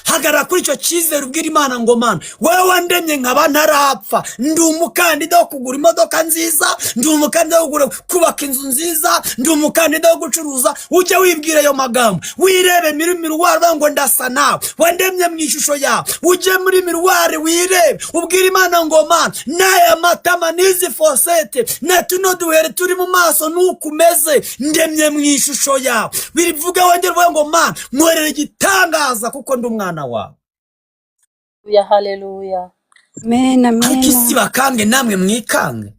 Hagarara kuri icyo cyizere, ubwira Imana ngo: "Mana, wowe wandemye nkaba ntarapfa, ndi umukandida wo kugura imodoka nziza, ndi umukandida wo kubaka inzu nziza, ndi umukandida wo gucuruza." Ujye wibwira ayo magambo, wirebe muri miroir, uvuga ngo: "Ndasa nawe, wandemye mu ishusho yawe." Ujye muri miroir, wirebe, ubwire Imana ngo: "Mana, n'aya matama n'izi fossettes na tuno duhere turi mu maso, nuko umeze, ndemye mu ishusho yawe." Bivuge, wongere uvuge ngo: "Mana, nkorera igitangaza kuko ndi umwana wawe." Haleluya, haleluya. Amen, Ariko amen. isi bakange namwe mwikange.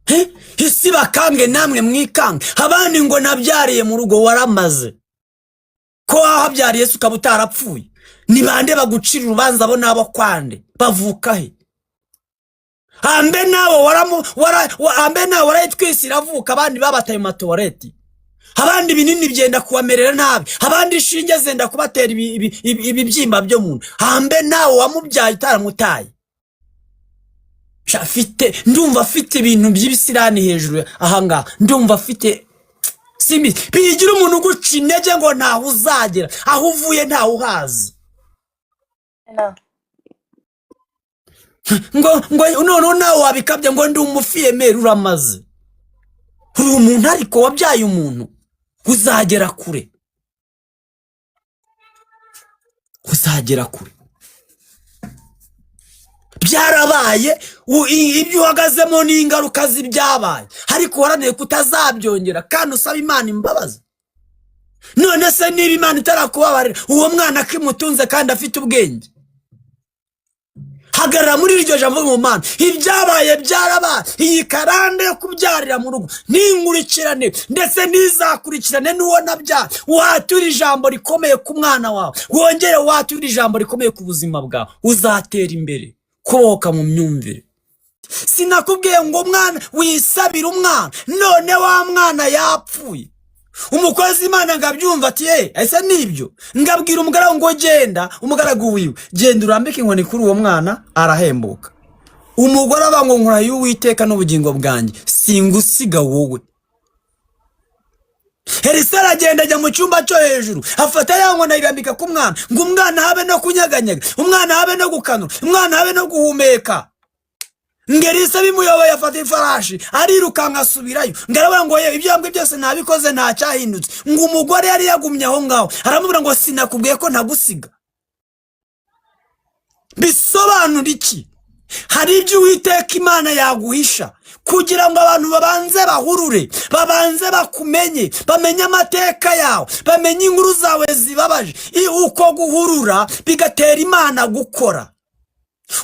He? Isi bakange namwe mwikange. Abandi ngo nabyariye mu rugo, waramaze. Ko wahabyariye se ukaba utarapfuye, ni bande bagucira urubanza? Abo nabo kwande bavuka he? Ambe nawe waramu wara ambe nawe warayitwise iravuka. Abandi babataye mu matoilette, abandi ibinini byenda kubamerera nabi, abandi inshinge zenda kubatera ibibyimba byo mu nda. Ambe nawe wamubyaye utaramutaye. Sha, afite, ndumva afite ibintu by'ibisirani hejuru ahangaha, ndumva afite simbi bigira umuntu uguca intege ngo ntaho uzagera, aho uvuye ntawe uhazi. Na. Ngo noneho nawe wabikabye ngo ndi umufiyemeri, uramaze. Uri umuntu ariko wabyaye umuntu, uzagera kure, uzagera kure. Byarabaye, ibyo uhagazemo ni ingaruka z'ibyabaye, ariko uharanire kutazabyongera kandi usaba Imana imbabazi. None se niba Imana itarakubabarira, uwo mwana akimutunze kandi afite ubwenge? Hagarara muri iryo jambo mu Mana: "Ibyabaye byarabaye, iyi karande yo kubyarira mu rugo ntinkurikirane, ndetse ntizakurikirane n'uwo nabyara." Watura ijambo rikomeye ku mwana wawe, wongere watura ijambo rikomeye ku buzima bwawe, uzatera imbere. Kubohoka mu myumvire. Sinakubwiye ngo umwana wisabire umwana? None wa mwana yapfuye. Umukozi Imana ngo abyumva ati: "Ye, ese nibyo?" Ngabwira umugaragu ngo: "Genda," umugaragu wiwe, "genda urambike inkoni kuri uwo mwana, arahembuka." Umugore aba ngo: "Nkurahiye Uwiteka n'ubugingo bwanjye, singusiga wowe." Elisa aragenda, ajya mu cyumba cyo hejuru, afata ya nkoni ayirambika ku mwana, ngo umwana habe no kunyeganyega, umwana habe no gukanura, umwana habe no guhumeka. Ngo Elisa bimuyoboye, afata ifarashi arirukanka, asubirayo. Ngo aravuga ngo: "Yewe, ibyo yambwiye byose ntabikoze, nta cyahindutse." Ngo umugore yari yagumye aho ngaho, aramubwira ngo: "Sinakubwiye ko ntagusiga?" Bisobanura iki? Hari ibyo Uwiteka Imana yaguhisha kugira ngo abantu babanze bahurure, babanze bakumenye, bamenye amateka yawe, bamenye inkuru zawe zibabaje. Uko guhurura bigatera Imana gukora.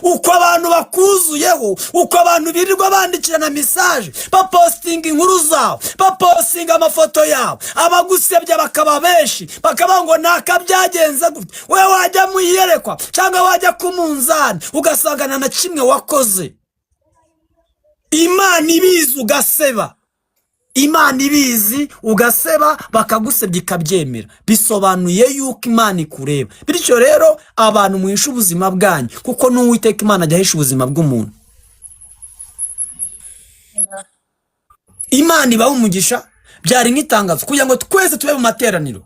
Uko abantu bakuzuyeho, uko abantu birirwa bandikirana message, bapostinga inkuru zawe, bapostinga amafoto yawe, abagusebya bakaba benshi, bakavuga ngo naka byagenze gutya, wowe wajya mu iyerekwa cyangwa wajya ku munzani ugasanga nta na kimwe wakoze. Imana ibizi ugaseba, Imana ibizi ugaseba, bakagusebya ikabyemera. Bisobanuye yuko Imana ikureba. Bityo rero abantu muhishe ubuzima bwanyu, kuko n'Uwiteka Imana ajya ahisha ubuzima bw'umuntu. Imana ibaha umugisha. Byari nk'itangazo kugira ngo twese tube mu materaniro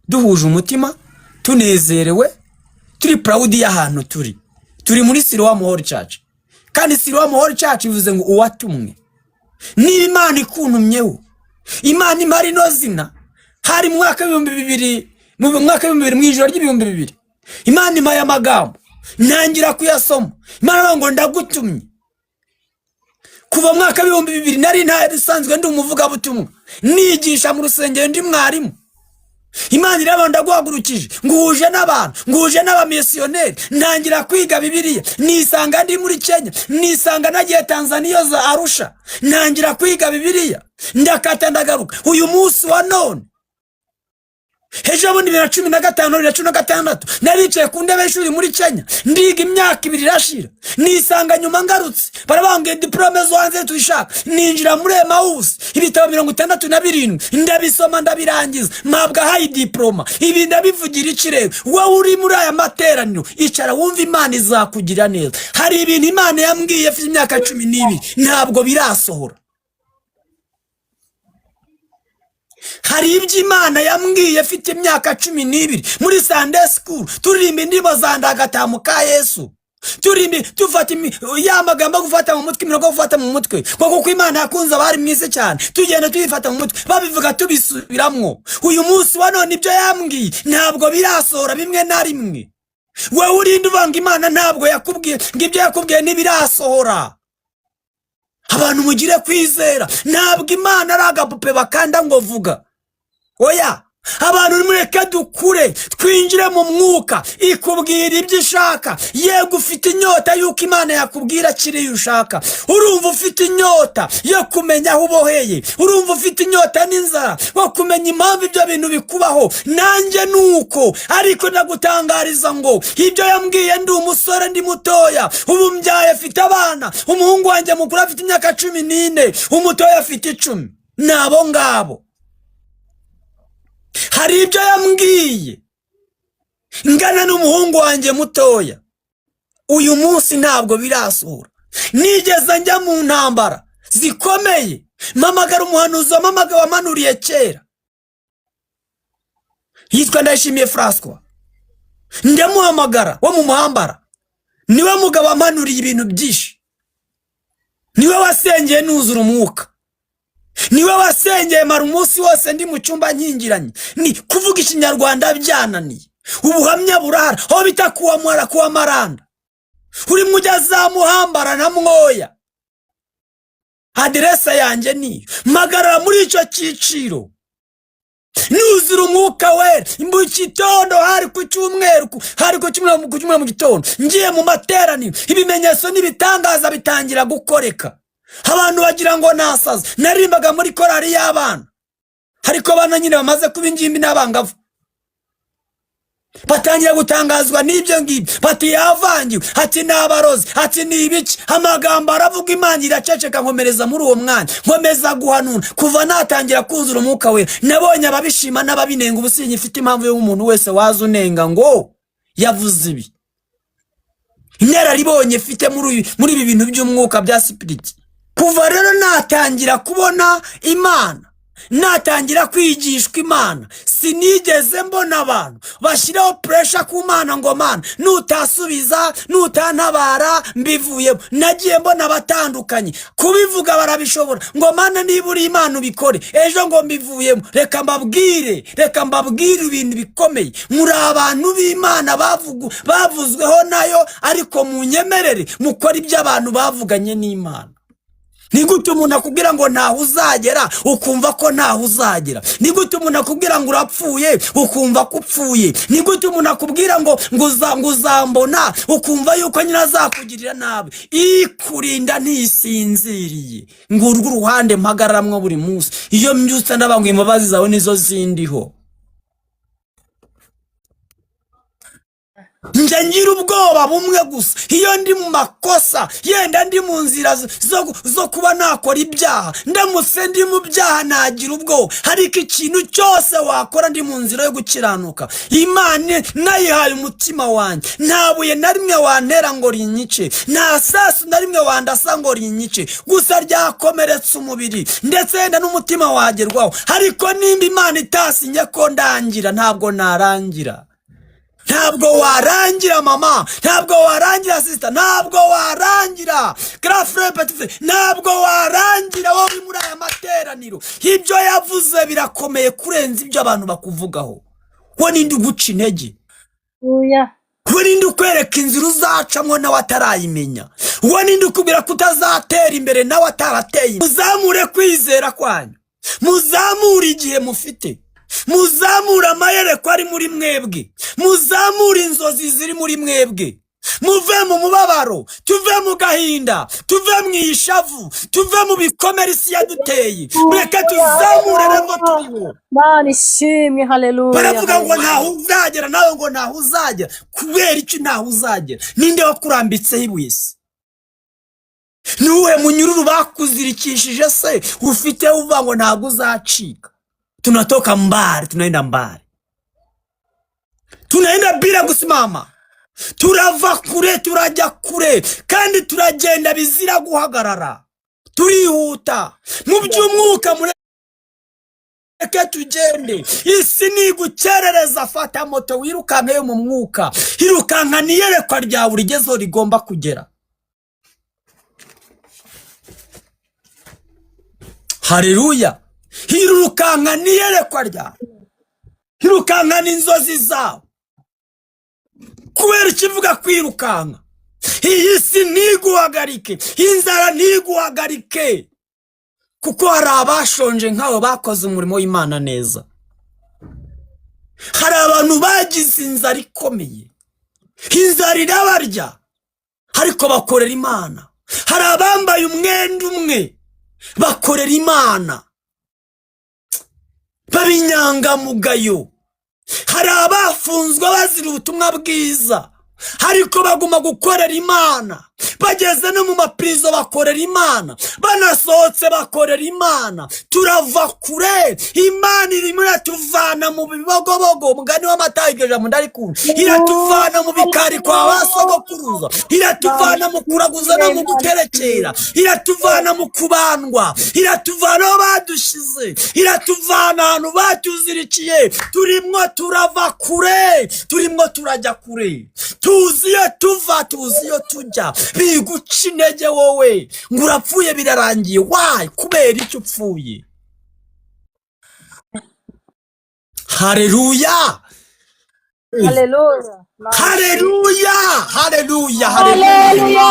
duhuje umutima, tunezerewe, turi proud y'ahantu turi. Turi muri Siloam Holy Church, kandi Siloam Holy Church bivuze ngo uwatumwe. Niba Imana ikuntumyeho, Imana imara ino zina, hari mu mwaka w'ibihumbi bibiri, mu mwaka w'ibihumbi bibiri, mu ijoro ry'ibihumbi bibiri, Imana impaye amagambo, ntangira kuyasoma. Imana iravuga ngo: "Ndagutumye." Kuva mu mwaka w'ibihumbi bibiri nari ntasanzwe ndi umuvugabutumwa, nigisha mu rusengero, ndi mwarimu. Imana iravuga: "Ndaguhagurukije, nguhuje n'abantu, nguhuje n'abamisiyoneri." Ntangira kwiga Bibiliya, nisanga ndi muri Kenya, nisanga nagiye Tanzaniya za Arusha, ntangira kwiga Bibiliya, ndakata ndagaruka. Uyu munsi wa none, ejo bundi 2015, 2016, naricaye ku ntebe y'ishuri muri Kenya, ndiga imyaka 2 irashira. Nisanga nyuma ngarutse, barabambwiye diporome zo hanze tuyishaka. Ninjira muri Emawusi, ibitabo 67 ndabisoma, ndabirangiza, mpabwa high diploma. Ibi ndabivugira iki rero? Wowe uri muri aya materaniro, icara wumve, Imana izakugira neza. Hari ibintu Imana yambwiye afite imyaka 12, ntabwo birasohora. Hari ibyo Imana yambwiye afite imyaka 12 muri Sunday school, turirimba indirimbo za Ndagatamu ka Yesu, turirimba dufata ya magambo yo gufata mu mutwe, imirongo yo gufata mu mutwe, ngo kuko Imana yakunze abari mwiza cyane, tugenda tuyifata mu mutwe, babivuga tubisubiramwo. Uyu munsi wa none ibyo yambwiye ntabwo birasohora bimwe na rimwe. Wowe urinde uvuga ngo Imana ntabwo yakubwiye, ngo ibyo yakubwiye ntibirasohora. Abantu mugire kwizera. Ntabwo Imana ari agapupe bakanda ngo vuga. Oya, abantu mureke dukure, twinjire mu mwuka. Ikubwira ibyo ishaka. Yego, ufite inyota y'uko Imana yakubwira kiriya ushaka. Urumva ufite inyota yo kumenya aho uboheye, urumva ufite inyota n'inzara wo kumenya impamvu ibyo bintu bikubaho. Nanjye ni uko, ariko ndagutangariza ngo ibyo yambwiye ndi umusore, ndi mutoya, ubu mbyaye, afite abana. Umuhungu wanjye mukuru afite imyaka 14, umutoya afite 10. Ni abo ngabo. Hari ibyo yambwiye ngana n'umuhungu wanjye mutoya, uyu munsi ntabwo birasohora. Nigeze njya mu ntambara zikomeye, mpamagara umuhanuzi wamamaga wamanuriye kera, yitwa Ndayishimiye Francois. Ndamuhamagara wo mu Muhambara, niwe mugabo wamanuriye ibintu byinshi, niwe wasengeye nuzura umwuka, niwe wasengeye mara umunsi wose ndi mu cyumba nkingiranye, ni kuvuga Ikinyarwanda byananiye. Ubuhamya burahara, aho bita kuwamara kuwa Maranda, urimo ujya za Muhambara na Mwoya. Aderese yanjye niyo. Mpagarara muri icyo cyiciro nuzura Umwuka Wera. Mu gitondo, hari ku cyumweru, hari ku cyumweru mu gitondo, ngiye mu materaniro, ibimenyetso n'ibitangaza bitangira gukoreka, abantu bagira ngo nasaze. Naririmbaga muri korali y'abana, ariko abana nyine bamaze kuba ingimbi n'abangavu batangira gutangazwa n'ibyo ngibyo, bati yavangiwe, ati ni abarozi, ati ni ibiki. Amagambo aravuga, Imana iraceceka. Nkomereza muri uwo mwanya, nkomeza guhanura. Kuva natangira kuzura Umwuka Wera, nabonye ababishima n'ababinenga. Ubu ifite impamvu y'umuntu wese waza unenga ngo yavuze ibi. Inararibonye mfite muri ibi bintu by'umwuka bya spirit. Kuva rero natangira kubona Imana, natangira kwigishwa Imana, sinigeze mbona abantu bashyiraho pressure ku Mana ngo Mana nutasubiza, nutantabara mbivuyemo. Nagiye mbona abatandukanye kubivuga barabishobora, ngo Mana niba uri Imana ubikore, ejo ngo mbivuyemo. Reka mbabwire, reka mbabwire ibintu bikomeye. Muri abantu b'Imana bavuzweho nayo, ariko munyemerere mukore ibyo abantu bavuganye n'Imana. Ni gute umuntu akubwira ngo ntaho uzagera, ukumva ko ntaho uzagera? Ni gute umuntu akubwira ngo urapfuye, ukumva ko upfuye? Ni gute umuntu akubwira ngo uzambona, ukumva yuko nyine azakugirira nabi? Ikurinda ntisinziriye. Ngurwo uruhande mpagararamwo buri munsi. Iyo mbyutse ndavuga ngo imbabazi zawe nizo zindiho. Njya ngira ubwoba bumwe gusa iyo ndi mu makosa, yenda ndi mu nzira zo kuba nakora ibyaha. Ndamutse ndi mu byaha nagira ubwoba, ariko ikintu cyose wakora ndi mu nzira yo gukiranuka, Imana nayihaye umutima wanjye, nta buye na rimwe wantera ngo rinyice, nta sasu na rimwe wandasa ngo rinyice. Gusa ryakomeretsa umubiri, ndetse yenda n'umutima wagerwaho, ariko nimba Imana itasinye ko ndangira, ntabwo narangira. Ntabwo warangira mama, ntabwo warangira sister, ntabwo warangira grand frère, petit frère, ntabwo warangira wowe uri muri aya materaniro. Ibyo yavuze birakomeye kurenza ibyo abantu bakuvugaho. We ninde uguca intege? Haleluya. We ninde ukwereka inzira uzacamo nawe atarayimenya? We ninde ukubwira ko utazatera imbere nawe atarateye imbere? Muzamure kwizera kwanyu, muzamure igihe mufite, muzamure amayerekwa ari muri mwebwe, muzamure inzozi ziri muri mwebwe. Muve mu mubabaro, tuve mu gahinda, tuve mu ishavu, tuve mu bikomere isi yaduteye. Mureke tuzamure level turiho. Mana ishimwe, haleluya. Baravuga ngo Haleluya. ntaho uzagera, nawe ngo ntaho uzagera. Kubera iki ntaho uzagera? Ninde wakurambitseho ibuye se? Ni uwuhe munyururu bakuzirikishije se ufite uvuga ngo ntabwo uzacika? Tunatoka mbali, tunaenda mbali, tunaenda bila kusimama. Turava kure, turajya kure, kandi turagenda bizira guhagarara, turihuta mu by'umwuka. Mureke tugende. Isi nigukerereza, fata moto wirukanka yo mu mwuka, irukanka n'iyerekwa ryawe urigezeho rigomba kugera. Haleluya! Hirukanka n'iyerekwa ryawe, hirukanka n'inzozi zawe. Kubera ikivuga kwirukanka, iyi si ntiguhagarike, inzara ntiguhagarike, kuko hari abashonje nk'abo bakoze umurimo w'Imana neza. Hari abantu bagize inzara ikomeye, inzara irabarya, ariko bakorera Imana. Hari abambaye umwenda umwe bakorera Imana, baba inyangamugayo. Hari abafunzwe bazira ubutumwa bwiza, ariko baguma gukorera Imana. Bageze no mu mapirizo bakorera Imana, banasohotse bakorera Imana. Turava kure, Imana irimo iratuvana mu bibogobogo. Umugani w'amata, iryo jambo ndarikunda. Iratuvana mu bikari kwa ba sogokuruza, iratuvana mu kuraguza no mu guterekera, iratuvana mu kubandwa, iratuvana aho badushize, iratuvana ahantu batuzirikiye. Turimwo turava kure, turimwo turajya kure. Tuzi iyo tuva, tuzi iyo tujya. Biguca intege wowe ngo urapfuye birarangiye. Why? Kubera icyo upfuye? Haleluya! Haleluya. Haleluya! Haleluya! Haleluya!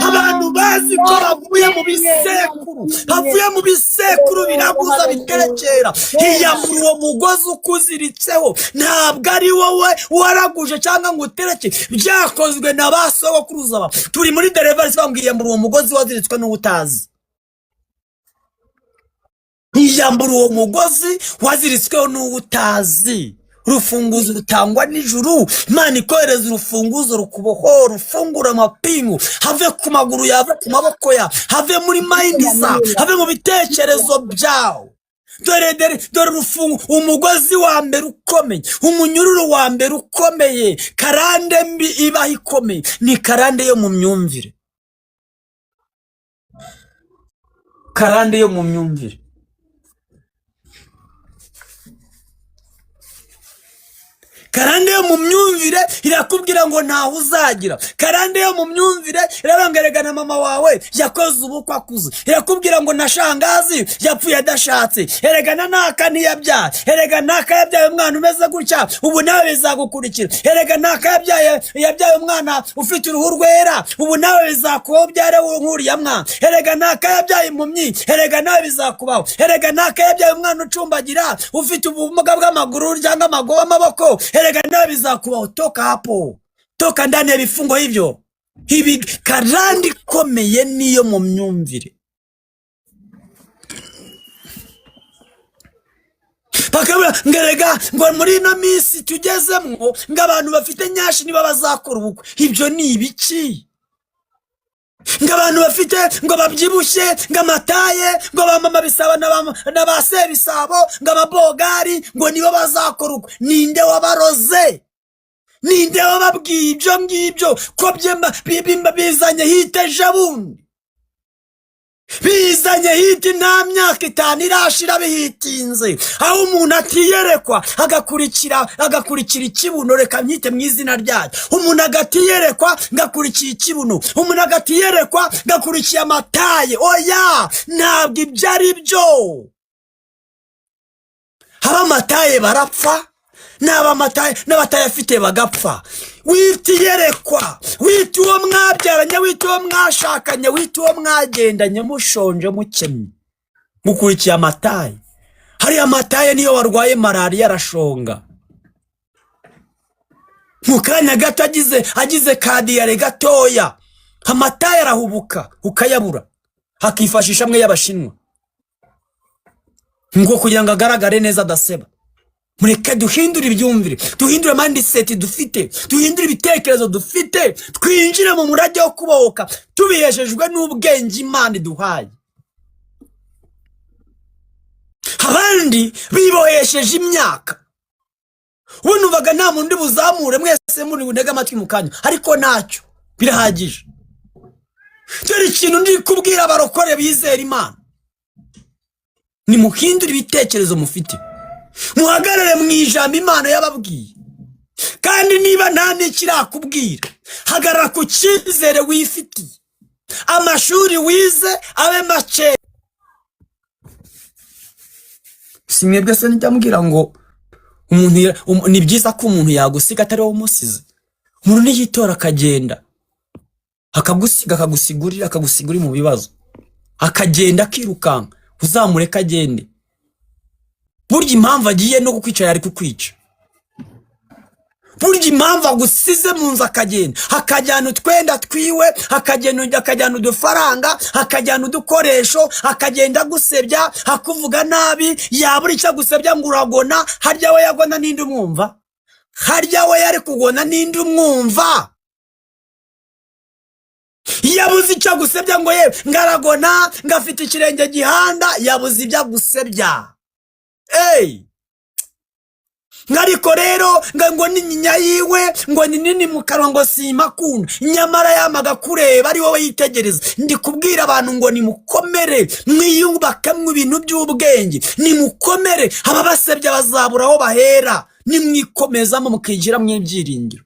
Abantu bazi ko bavuye mu bisekuru, bavuye mu bisekuru biraguza biterekera. Hiyambura uwo mugozi ukuziritseho. Ntabwo ari wowe waraguje cyangwa ngo utereke, byakozwe na ba sogokuruza bawe. Turi muri deliverance, bambwiye hiyambura uwo mugozi waziritswe n'uwo utazi. Hiyambura uwo mugozi waziritsweho n'uwo utazi. Urufunguzo rutangwa n'ijuru, Imana ikohereza urufunguzo rukubohora, rufungura amapingu, have ku maguru yawe, have ku maboko yawe, have muri mayindi zawe, have mu bitekerezo byawe. Dore, dore, dore urufungu, umugozi wa mbere ukomeye, umunyururu wa mbere ukomeye, karande mbi ibaho ikomeye, ni karande yo mu myumvire. Karande yo mu myumvire. Karande yo mu myumvire irakubwira ngo ntaho uzagira. Karande yo mu myumvire iravuga ngo erega na mama wawe yakoze ubukwe akuze. Irakubwira ngo na shangazi yapfuye adashatse. Erega na naka ntiyabyaye. Erega naka yabyaye umwana umeze gutya, ubu nawe bizagukurikira. Erega naka yabyaye umwana ufite uruhu rwera, ubu nawe bizakubaho ubyare nk'uriya mwana. Erega naka yabyaye impumyi, erega nawe bizakubaho. Erega naka yabyaye umwana ucumbagira, ufite ubumuga bw'amaguru cyangwa amaguru amaboko, erega nawe bizakubaho. Toka hapo, toka ndani ya vifungo hivyo. Ibi karande ikomeye niyo mu myumvire. Bakabura ngo erega ngo muri ino minsi tugezemwo ngo abantu bafite nyashi niba bazakora ubukwe. Ibyo ni ibiki? Ngo abantu bafite ngo babyibushye, ngo amataye, ngo ba mama bisabo na ba sebisabo, ngo ababogari, ngo nibo bazakora ubukwe. Ninde wabaroze? Ninde wababwiye ibyo ngibyo? Ko bizanye hite ejo bundi, bizanye hiti nta myaka 5 irashira bihitinze, aho umuntu atiyerekwa agakurikira ikibuno. Reka myite mu izina ryayo. Umuntu agatiyerekwa ngakurikira ikibuno, umuntu agatiyerekwa ngakurikiye amataye. Oya, ntabwo ibyo ari byo. Haba amataye barapfa, n'abamataye n'abatayafite bagapfa. Witiyerekwa, wita uwo mwabyaranye, wita uwo mwashakanye, wita uwo mwagendanye mushonje mukennye, mukurikiye amataye. Hariya amataye niyo warwaye malariya arashonga mu kanya gato, agize kadiyare gatoya, amataye arahubuka ukayabura, hakifashisha amwe y'abashinwa ngo kugira ngo agaragare neza adaseba. Mureke duhindure ibyumvire, duhindure mindset dufite, duhindure ibitekerezo dufite, twinjire mu murage wo kubohoka tubiheshejwe n'ubwenge Imana iduhaye. Abandi bibohesheje imyaka. Ubu numvaga nta muntu buzamure, mwese muri buntege amatwi mu kanya, ariko ntacyo, birahagije. Dore ikintu ndi kubwira abarokore bizera Imana. Nimuhindure ibitekerezo mufite, muhagarare mu ijambo Imana yababwiye. Kandi niba nta n'ikirakubwira, hagarara ku cyizere wifitiye. Amashuri wize abe make. Si mwebwe se njya mbwira ngo umuntu ni byiza ko umuntu yagusiga atari wowe umusize? Umuntu niyitora akagenda akagusiga, akagusigurira, akagusiga uri mu bibazo, akagenda akirukanka, uzamureke agende. Burya impamvu agiye no kukwica yari kukwica. Burya impamvu agusize mu nzu akagenda, akajyana utwenda twiwe, akagenda akajyana udufaranga, akajyana udukoresho, akagenda agusebya, akuvuga nabi, yabura icyo agusebya ngo uragona. Harya we yagona ninde umwumva? Harya we yari kugona ninde umwumva? Yabuze icyo agusebya ngo ye ngaragona, ngo afite ikirenge gihanda, yabuze ibyo agusebya. Ey! Ariko rero ngo n'inyinya yiwe ngo ni nini mu kanwa, ngo simakunda, nyamara yamaga kureba ari wowe yitegereza. Ndi kubwira abantu ngo nimukomere, mwiyubakemo ibintu by'ubwenge, nimukomere. Ababasebya bazabura aho bahera nimwikomezamo mukigira ibyiringiro.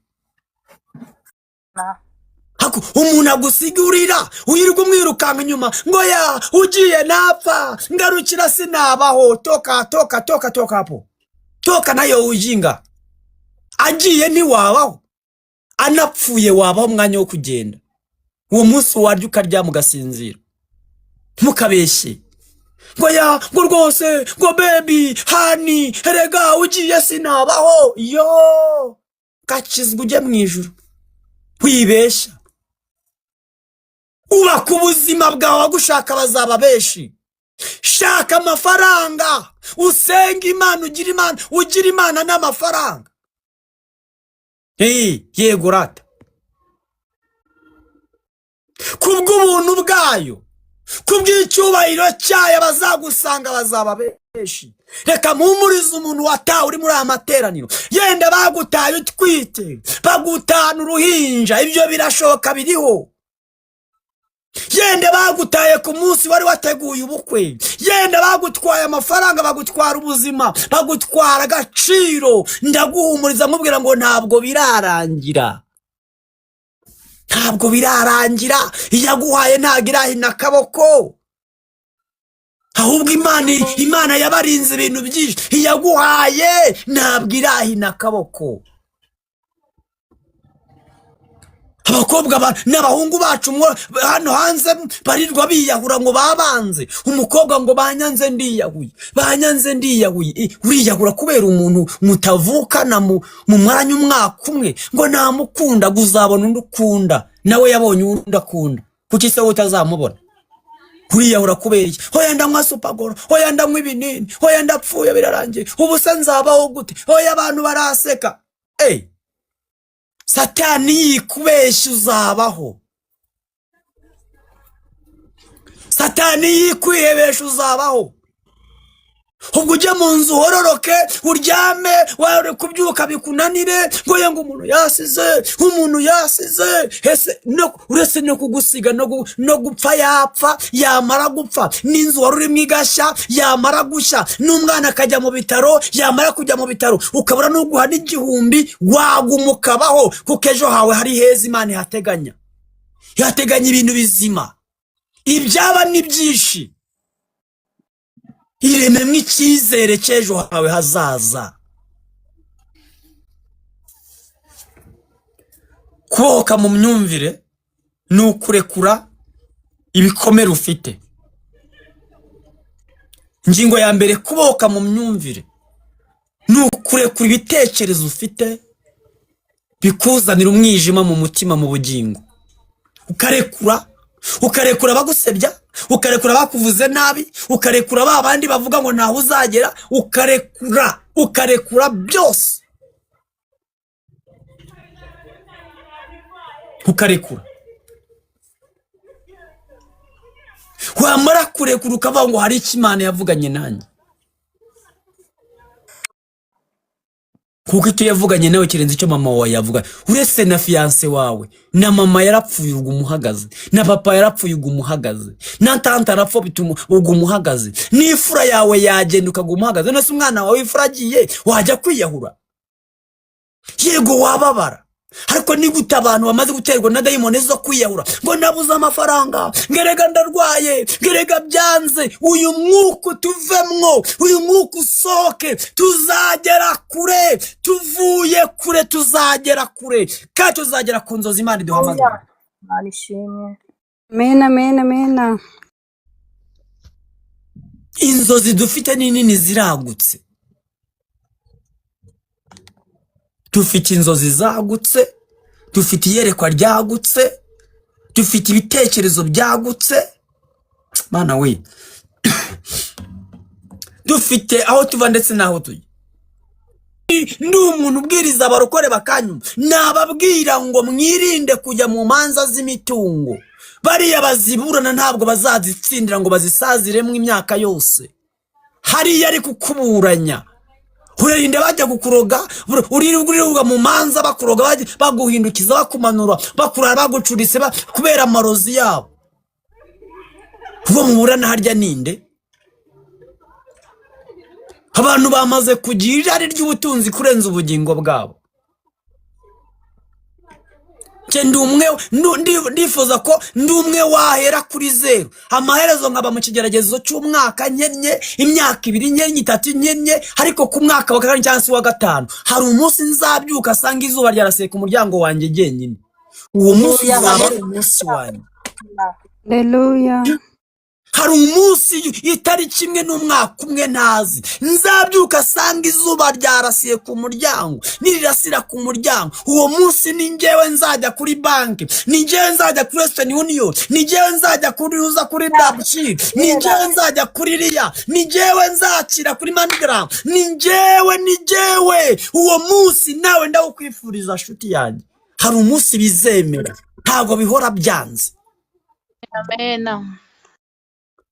Hako umuntu agusigurira, wirirwa umwirukanka inyuma ngo ya ugiye napfa, ngarukira sinabaho. Toka, toka, toka, toka hapo, toka nayo ujinga. Agiye ntiwabaho, anapfuye wabaho umwanya wo kugenda. Uwo munsi warya ukaryama ugasinzira. Ntukabeshye ngo ya ngo rwose ngo baby, honey, erega ugiye sinabaho. Yo gakizwa ujye mu ijuru. Wibeshya, ubaka ubuzima bwawe, abagushaka bazaba benshi. Shaka amafaranga, usenge Imana, ugire Imana, ugire Imana n'amafaranga. Yego rata, kubw'ubuntu bwayo, kubw'icyubahiro cyayo, abazagusanga bazaba benshi. Reka mpumurize umuntu watawe uri muri aya materaniro. Yenda bagutaye utwite, bagutana uruhinja, ibyo birashoboka, biriho. Yenda bagutaye ku munsi wari wateguye ubukwe, yenda bagutwaye amafaranga, bagutwara ubuzima, bagutwara agaciro. Ndaguhumuriza nkubwira ngo ntabwo birarangira, ntabwo birarangira. Iyaguhaye ntabwo irahina akaboko, ahubwo Imana yabarinze ibintu byinshi. Iyaguhaye ntabwo irahina akaboko. Abakobwa n'abahungu bacu hano hanze barirwa biyahura ngo babanze umukobwa ngo banyanze ndiyahuye, banyanze ndiyahuye. Uriyahura kubera umuntu mutavukana mu mwanya umwaka umwe ngo namukunda? Uzabona undi ukunda, nawe yabonye undi akunda. Kuki se wowe utazamubona? Uriyahura kubera iki? Hoya ndanywa supagoro, hoya ndanywa ibinini, hoya ndapfuye birarangiye, ubu se nzabaho gute? Hoya abantu baraseka. Ey, Satani yikubeshya, uzabaho. Satani yikwihebesha, uzabaho. Ubwo ujye mu nzu uhororoke uryame, wari kubyuka bikunanire ngo ye ngo umuntu yasize, umuntu yasize. Ese uretse no kugusiga no gupfa yapfa, yamara gupfa n'inzu wari urimo igashya, yamara gushya n'umwana akajya mu bitaro, yamara kujya mu bitaro ukabura n'uguha n'igihumbi, waguma ukabaho kuko ejo hawe hari heza. Imana ihateganya, ihateganya ibintu bizima. Ibyaba ni byinshi. Irememo icyizere cy'ejo hawe hazaza. Kubohoka mu myumvire ni ukurekura ibikomere ufite. Ingingo ya mbere, kubohoka mu myumvire ni ukurekura ibitekerezo ufite bikuzanira umwijima mu mutima, mu bugingo. Ukarekura, ukarekura abagusebya, ukarekura abakuvuze nabi, ukarekura ba bandi bavuga ngo ntaho uzagera, ukarekura, ukarekura byose, ukarekura. Wamara kurekura ukavuga ngo hari icyo Imana yavuganye nanjye. Kuko icyo yavuganye nawe kirenze icyo mama wawe yavuga. Uretse na fiancé wawe, na mama yarapfuye uguma uhagaze, na papa yarapfuye uguma uhagaze, na tante arapfa bituma uguma uhagaze, n'imfura yawe yagenda ukaguma uhagaze. None se umwana wawe w'imfura agiye, wajya kwiyahura? Yego, wababara, ariko ni gute abantu bamaze guterwa na dayimoni zo kwiyahura, ngo nabuze amafaranga, ngerega ndarwaye, ngerega byanze? Uyu mwuka utuvemwo, uyu mwuka usohoke. Tuzagera kure, tuvuye kure, tuzagera kure kandi tuzagera ku nzozi Imana iduhamagara. Imana ishimwe. Amen, amen, amen. Inzozi dufite ni nini, ziragutse. Dufite inzozi zagutse, dufite iyerekwa ryagutse, dufite ibitekerezo byagutse. Mana we, dufite aho tuva ndetse n'aho tujya. Ndi umuntu ubwiriza abarokore bakanyuma, nababwira ngo mwirinde kujya mu manza z'imitungo. Bariya baziburana ntabwo bazazitsindira ngo bazisaziremo imyaka yose. Hariya ari kukuburanya, urarinda bajya kukuroga, uririrwa mu manza bakuroga, baguhindukiza, bakumanura, bakurara, bagucuritse, kubera amarozi yabo. Uwo muburana harya ninde? Abantu bamaze kugira irari ry'ubutunzi kurenza ubugingo bwabo. Njye ndi umwe, ndifuza ko ndi umwe wahera kuri zeru, amaherezo nkaba mu kigeragezo cy'umwaka nkennye, imyaka 2 nkennye, 3 nkennye, ariko ku mwaka wa kane cyangwa se wa gatanu hari umunsi nzabyuka asanga izuba ryaraseye ku muryango wanjye jyenyine. Uwo munsi uzaba ari umunsi wanjye. Haleluya. Hari umunsi, itariki imwe n'umwaka umwe ntazi, nzabyuka asanga izuba ryarasiye ku muryango. Nirirasira ku muryango uwo munsi, ni njyewe nzajya kuri banki, ni njyewe nzajya kuri Western Union, ni njyewe nzajya kuri uza kuri Dahabshiil, ni njyewe nzajya kuri Ria, ni njyewe nzakira kuri MoneyGram, ni njyewe, ni njyewe. Uwo munsi nawe ndawukwifuriza, nshuti yanjye. Hari umunsi bizemera, ntabwo bihora byanze. Amen.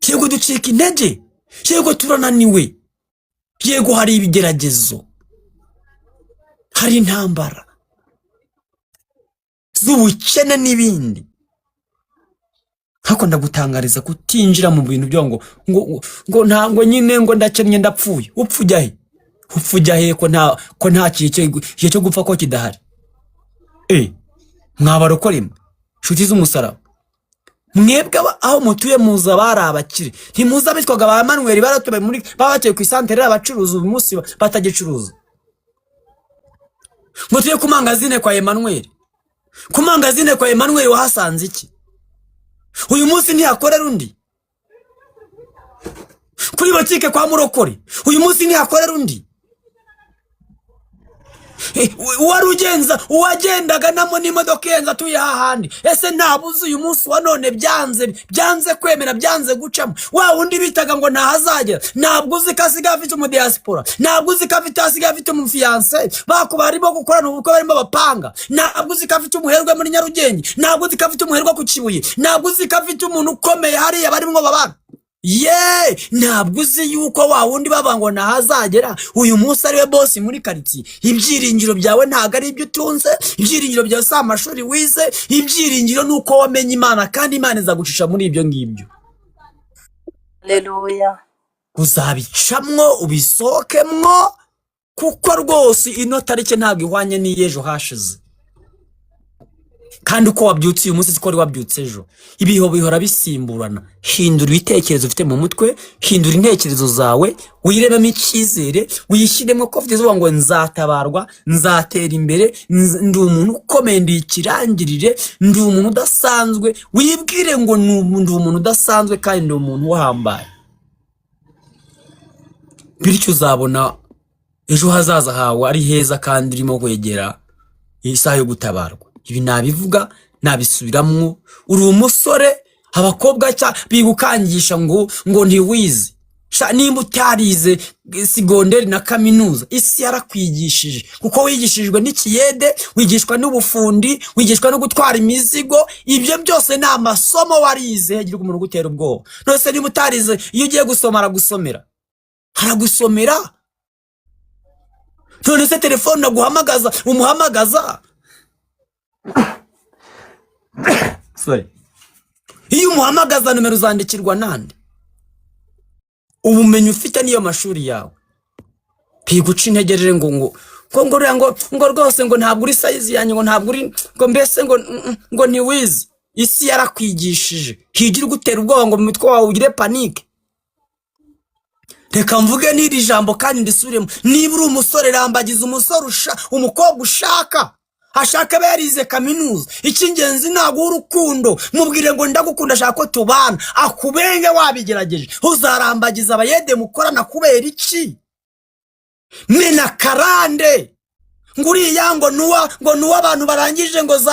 Yego, ducika intege, yego, turananiwe, yego, hari ibigeragezo, hari intambara z'ubukene n'ibindi, ariko ndagutangariza kutinjira mu bintu byo ngo ntabwo nyine ngo ndakennye, ndapfuye. Upfa ujya he? Upfa ujya he ko nta gihe cyo gupfa ko kidahari? Mwabarokore mwe, nshuti z'umusaraba, mwebwe aho mutuye muza bari abakire, ntimuzi abitwaga ba Manuel baratuye muri baba batuye ku isantere, abacuruza uyu munsi batagicuruza, ngo tuye ku mangazine kwa Emmanuel. Ku mangazine kwa Emmanuel wahasanze iki? Uyu munsi ntihakorera undi. Kuri botike kwa Murokore uyu munsi ntihakorera undi. Uwari ugenza, uwagendaga namo n'imodoka ihenze atuye hahandi, ese ntabuze uyu munsi wa none? Byanze, byanze kwemera, byanze gucamo. Wa wundi bitaga ngo ntahazagera, ntabwo uzi ko asigaye afite umudiyasipora, ntabwo uzi ko afite asigaye afite umufiancé, bakuba barimo gukorana ubukwe, barimo bapanga. Ntabwo uzi ko afite umuherwe muri Nyarugenge, ntabwo uzi ko afite umuherwe ku Kibuye, ntabwo uzi ko afite umuntu ukomeye hariya barimo babana. Ye, ntabwo uzi yuko wa wundi baba ngo ntahazagera uyu munsi ariwe boss muri karitsiye. Ibyiringiro byawe ntabwo ari ibyo utunze, ibyiringiro byawe si amashuri wize, ibyiringiro ni uko wamenye Imana, kandi Imana izagucisha muri ibyo ngibyo. Haleluya. Uzabicamwo, ubisohokemwo, kuko rwose ino tariki ntabwo ihwanye n'iy'ejo hashize. Kandi uko wabyutse uyu munsi siko wari wabyutse ejo. Ibihe bihora bisimburana. Hindura ibitekerezo ufite mu mutwe, hindura intekerezo zawe, wirememo icyizere, wishyiremo ko ufite izuba ngo nzatabarwa, nzatera imbere, ndi umuntu ukomeye, ndi ikirangirire, ndi umuntu udasanzwe. Wibwire ngo ndi umuntu udasanzwe kandi ndi umuntu uhambaye. Bityo uzabona ejo hazaza hawe ari heza kandi urimo kwegera isaha yo gutabarwa. Ibi nabivuga, nabisubiramwo. Uri umusore, abakobwa cya bigukangisha ngo ntiwize. Sha, nimba utarize segonderi na kaminuza, isi yarakwigishije, kuko wigishijwe n'ikiyede, wigishwa n'ubufundi, wigishwa no gutwara imizigo. Ibyo byose ni amasomo warize. Hegirwa umuntu ugutera ubwoba. None se niba utarize, iyo ugiye gusoma aragusomera, aragusomera. None se telefone naguhamagaza umuhamagaza? Sorry. Iyo umuhamagaza nomero uzandikirwa nande? Ubumenyi ufite niyo mashuri yawe. Biguca intege rero ngo ngo ngo ngo uriya ngo ngo rwose ngo ntabwo uri size yanjye, ngo ntabwo uri, ngo mbese ngo ngo ntiwize. Isi yarakwigishije, higira ugutera ubwoba ngo mu mutwe wawe ugire panique. Reka mvuge n'iri jambo kandi ndisubiremo: niba uri umusore, rambagiza umusore umukobwa ushaka, ashaka aba yarize kaminuza. Icy'ingenzi ntabwo urukundo, mubwire ngo ndagukunda, ashaka ko tubana, akubenge wabigerageje. Uzarambagiza abayede mukorana kubera iki? Mena karande ngo uriya ngo nuwa, ngo nuwa abantu barangije ngo za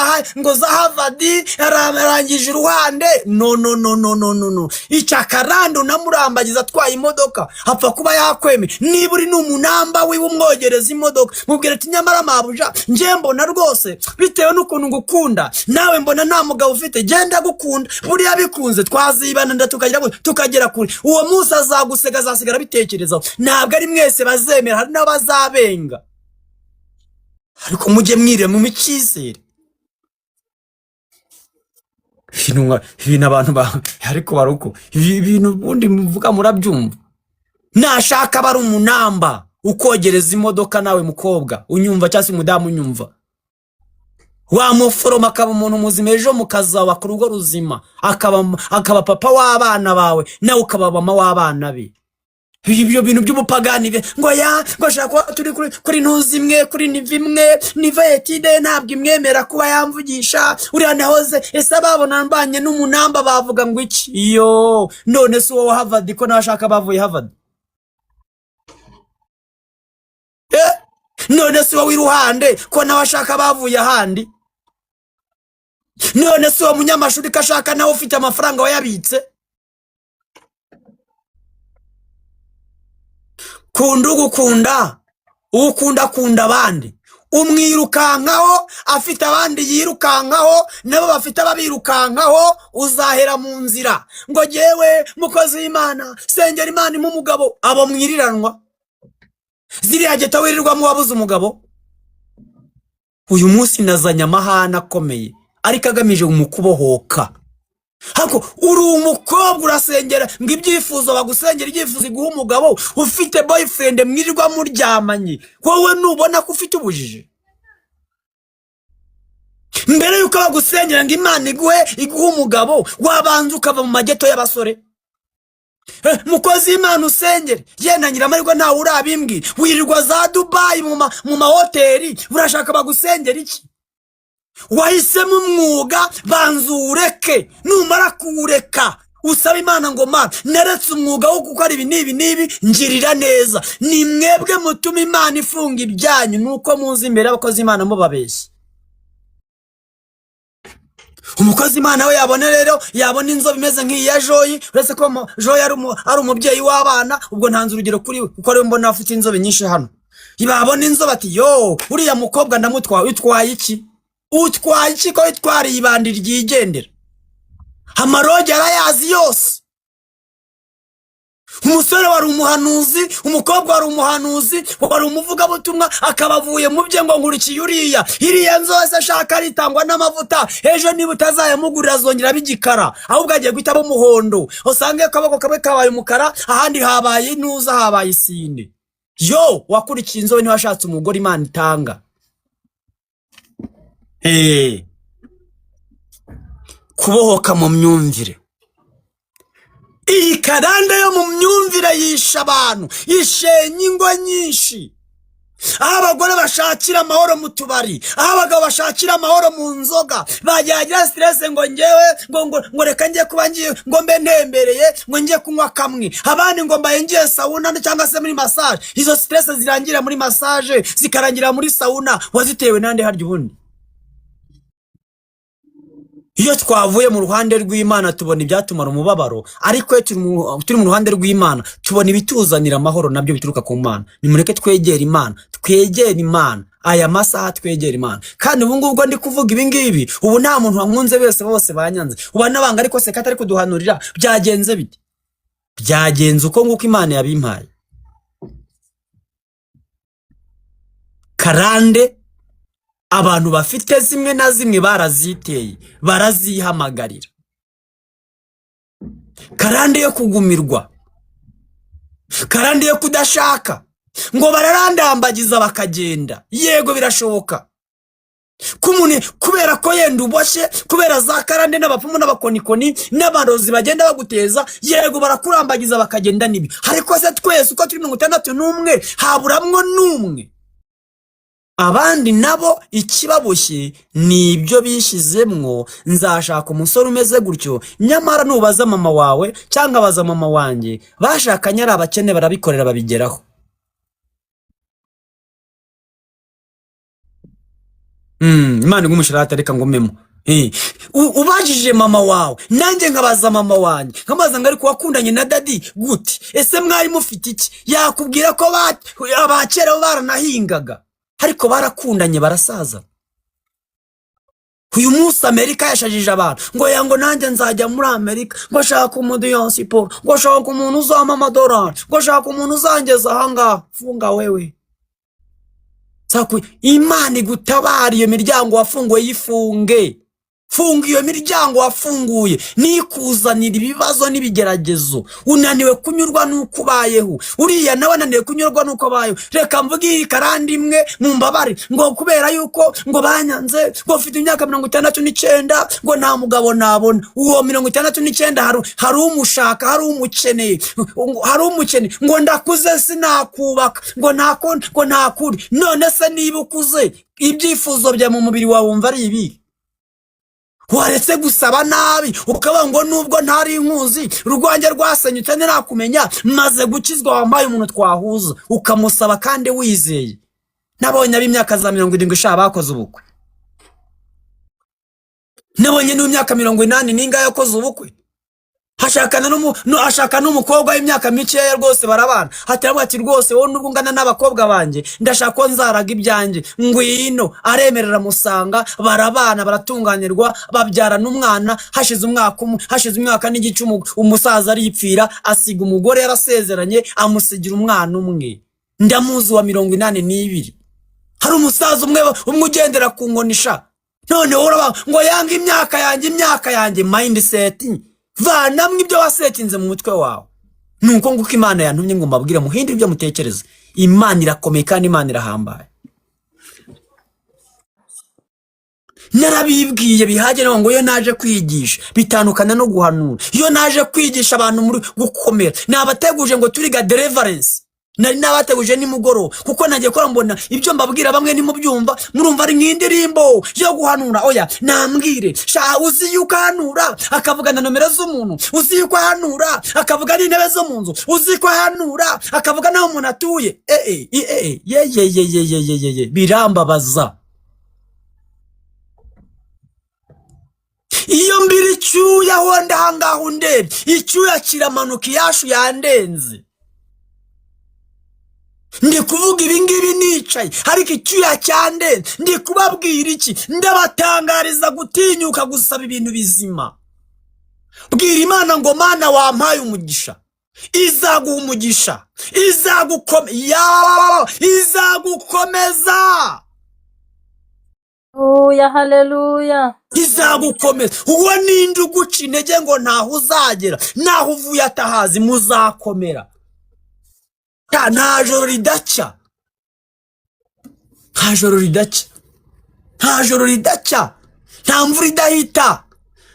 Harvard, arangije iruhande. No, no, no, no, no, no, no. Icya karande unamurambagiza atwaye imodoka, apfa kuba yakwemeye. Niba uri n'umunamba wiwe, umwogereza imodoka, mubwira ati: "Nyamara mabuja, njye mbona rwose bitewe n'ukuntu ngukunda, nawe mbona nta mugabo ufite, genda gukunda, buriya bikunze twazibana nda tukagira tukagera kure." Uwo munsi azagusega, azasigara abitekerezaho. Ntabwo ari mwese bazemera, hari n'abazabenga, ariko mujye mwirema icyizere. Ibintu abantu ba ariko baruko ibi bintu ubundi muvuga murabyumva. Nashaka aba ari umunamba ukogereza imodoka, nawe mukobwa unyumva cyangwa se umudamu unyumva, wamuforoma akaba umuntu muzima, ejo mukazubaka urugo ruzima, akaba papa w'abana bawe, nawe ukaba mama w'abana be. Ibyo bintu by'ubupagani ngo ya ngo ashaka kuba turi kuri ntuzi imwe, kuri niveau imwe, niveau étude ntabwo imwemera kuba yamvugisha uriya nahoze. Ese ababona mbanye n'umunamba bavuga ngo iki? Iyo none se uwo wa Harvard ko nawe ashaka bavuye Harvard? None se uwo w'iruhande ko nawe ashaka bavuye ahandi? None se uwo munyamashuri ko ashaka nawe ufite amafaranga wayabitse? Kunda ugukunda, ukunda akunda abandi, umwirukankaho afite abandi yirukankaho, nabo bafite ababirukankaho. Uzahera mu nzira ngo jyewe mukozi w'Imana, sengera Imana impa umugabo. Abo mwiriranwa ziriya ghetto wirirwamo, wabuze umugabo. Uyu munsi nazanye amahane akomeye ariko agamije mu kubohoka. Hako uri umukobwa urasengera ngo ibyifuzo bagusengera, ibyifuzo iguha umugabo, ufite boyfriend mwirirwa muryamanye. Wowe nubona ko ufite ubujiji mbere yuko bagusengera ngo Imana iguhe umugabo, wabanza ukava mu maghetto y'abasore. Mukozi w'Imana usengere, yenda nyiramarwa ntawe urabimbwira. Wirirwa za Dubayi mu mahoteli, urashaka bagusengera iki? Wahisemo umwuga, banza uwureke. Numara kuwureka usaba Imana ngo: "Mana, naretse umwuga wo gukora ibi n'ibi n'ibi, ngirira neza." Ni mwebwe mutuma Imana ifunga ibyanyu, nuko muzi imbere y'abakozi Imana mubabeshya. Umukozi Imana we yabona rero, yabona inzobe imeze nk'iya Joyi, uretse ko Joyi ari umubyeyi w'abana, ubwo ntanze urugero kuri we kuko ariwe mbona afite inzobe nyinshi hano. Babona inzobe ati: "Yo, uriya mukobwa ndamutwaye." Utwaye iki? Utwaye iki ko witwariye ibandi ryigendera? Amarogi arayazi yose. Umusore wari umuhanuzi, umukobwa wari umuhanuzi, wari umuvugabutumwa, akaba avuye mu bye ngo nkurikiye uriya. Iriya nzu ashaka aritangwa n'amavuta, ejo niba utazayamugurira azongera abigikara, ahubwo agiye guhita aba umuhondo, usange akaboko kamwe kabaye umukara, ahandi habaye intuza, habaye isine. Yo wakurikiye inzobe, ntiwashatse umugore Imana itanga. Kubohoka mu myumvire. Iyi karande yo mu myumvire yisha abantu, ishenya ingo nyinshi, aho abagore bashakira amahoro mu tubari, aho abagabo bashakira amahoro mu nzoga, bagira stress ngo ngewe ngo reka njye kuba ngiye ngo mbe ntembereye, ngo njye kunywa kamwe, abandi ngo mbaye ngiye sauna cyangwa se muri massage. Izo stress zirangira muri massage, zikarangira muri sauna, wazitewe nande harya ubundi? Iyo twavuye mu ruhande rw'Imana tubona ibyatumara umubabaro, ariko iyo turi mu ruhande rw'Imana tubona ibituzanira amahoro, nabyo bituruka ku Mana. Nimureke twegere Imana, twegere Imana aya masaha, twegere Imana. Kandi ubu ngubu ndi kuvuga ibi ngibi, ubu nta muntu wankunze, bose bose banyanze. Ubu n'abanga, ariko se katari kuduhanurira byagenze bite? Byagenze uko nguko Imana yabimpaye. Karande abantu bafite zimwe na zimwe baraziteye, barazihamagarira. Karande yo kugumirwa, karande yo kudashaka, ngo bararandambagiza bakagenda. Yego, birashoboka ko umuntu, kubera ko yenda uboshye, kubera za karande n'abapfumu n'abakonikoni n'abarozi bagenda baguteza, yego, barakurambagiza bakagenda n'ibi. Ariko se twese uko turi 61, haburamwo n'umwe? Abandi nabo ikibaboshye ni ibyo bishyizemwo: nzashaka umusore umeze gutyo. Nyamara nubaza mama wawe cyangwa abaza mama wanjye, bashakanye ari abakene, barabikorera, babigeraho. Imana igumushyira, reka ngumemo. Ubajije mama wawe, nanjye nkabaza mama wanjye, nkabaza ngo: "Ariko wakundanye na daddy gute? Ese mwari mufite iki?" Yakubwira ko abakera bo baranahingaga, ariko barakundanye, barasaza. Uyu munsi Amerika yashajije abantu, ngo ya ngo nanjye nzajya muri Amerika, ngo shaka umudiaspora, ngo shaka umuntu uzampa amadolari, ngo shaka umuntu uzangeza ahangaha. Funga wewe. Imana igutabara, iyo miryango wafunguye yifunge. Funga iyo miryango wafunguye nikuzanira ibibazo n'ibigeragezo. Unaniwe kunyurwa n'uko ubayeho, uriya nawe ananiwe kunyurwa n'uko abayeho. Reka mvuge iyi karande imwe mu mbabare, ngo kubera yuko ngo banyanze, ngo mfite imyaka 69, ngo nta mugabo nabona. Uwo 69 hari umushaka, hari umukeneye, hari umukeneye. Ngo ndakuze, sinakubaka, ngo ntako, ngo ntakuri. None se niba ukuze, ibyifuzo bya mu mubiri wawe wumva ari ibihe? Waretse gusaba nabi, ukavuga ngo nubwo ntari inkuzi, urwanjye rwasenyutse ntirakumenya, maze gukizwa, wampaye umuntu twahuza, ukamusaba kandi wizeye. Nabonye ab'imyaka za 70 sha bakoze ubukwe, nabonye n'imyaka 80 n'ingahe yakoze ubukwe, hashakana n'umu no ashaka n'umukobwa w'imyaka mikeya rwose, barabana. Hataravuga ati: "Rwose wowe nubwo ungana n'abakobwa banjye, ndashaka ko nzaraga ibyanjye, ngwino." Aremerera, amusanga, barabana, baratunganirwa, babyarana umwana. Hashize umwaka umwe, hashize umwaka n'igice, umusaza aripfira, asiga umugore yarasezeranye, amusigira umwana umwe. Ndamuzi wa 82. Hari umusaza umwe umwe ugendera ku nkoni sha. None wowe uraba ngo yanga imyaka yanjye, imyaka yanjye. Mindset, vanamwe ibyo wasetinze mu mutwe wawe. Nuko nguko Imana yantumye ngo mbabwire muhindure ibyo mutekereza. Imana irakomeye kandi Imana irahambaye. Narabibwiye bihagije ngo iyo naje kwigisha bitandukana no guhanura. Iyo naje kwigisha abantu muri gukomera, nabateguje ngo turiga deliverance, nari nabateguje nimugoroba, kuko nagiye kora mbona ibyo mbabwira bamwe ntimubyumva, murumva ari nk'indirimbo yo guhanura. Oya, nambwire sha, uzi yuko ahanura akavuga na nomero z'umuntu? Uzi yuko ahanura akavuga n'intebe zo mu nzu? Uzi ko ahanura akavuga n'aho umuntu atuye? Eh eh eh, ye ye ye ye ye ye ye ye, birambabaza. Iyo mbira icyuya aho ndahangaha, undebye icyuya kiramanuka, iyashu yandenze. Ndi kuvuga ibi ngibi nicaye, ariko icyuya cyandenze. Ndi kubabwira iki? Ndabatangariza gutinyuka gusaba ibintu bizima. Bwira Imana ngo: "Mana, wampaye umugisha." Izaguha umugisha, izagukomeza. Haleluya, haleluya. Izagukomeza. Uwo ninde uguca intege ngo ntaho uzagera, naho uvuye atahazi? Muzakomera. Nta joro ridacya, nta joro ridacya, nta joro ridacya, nta mvura idahita,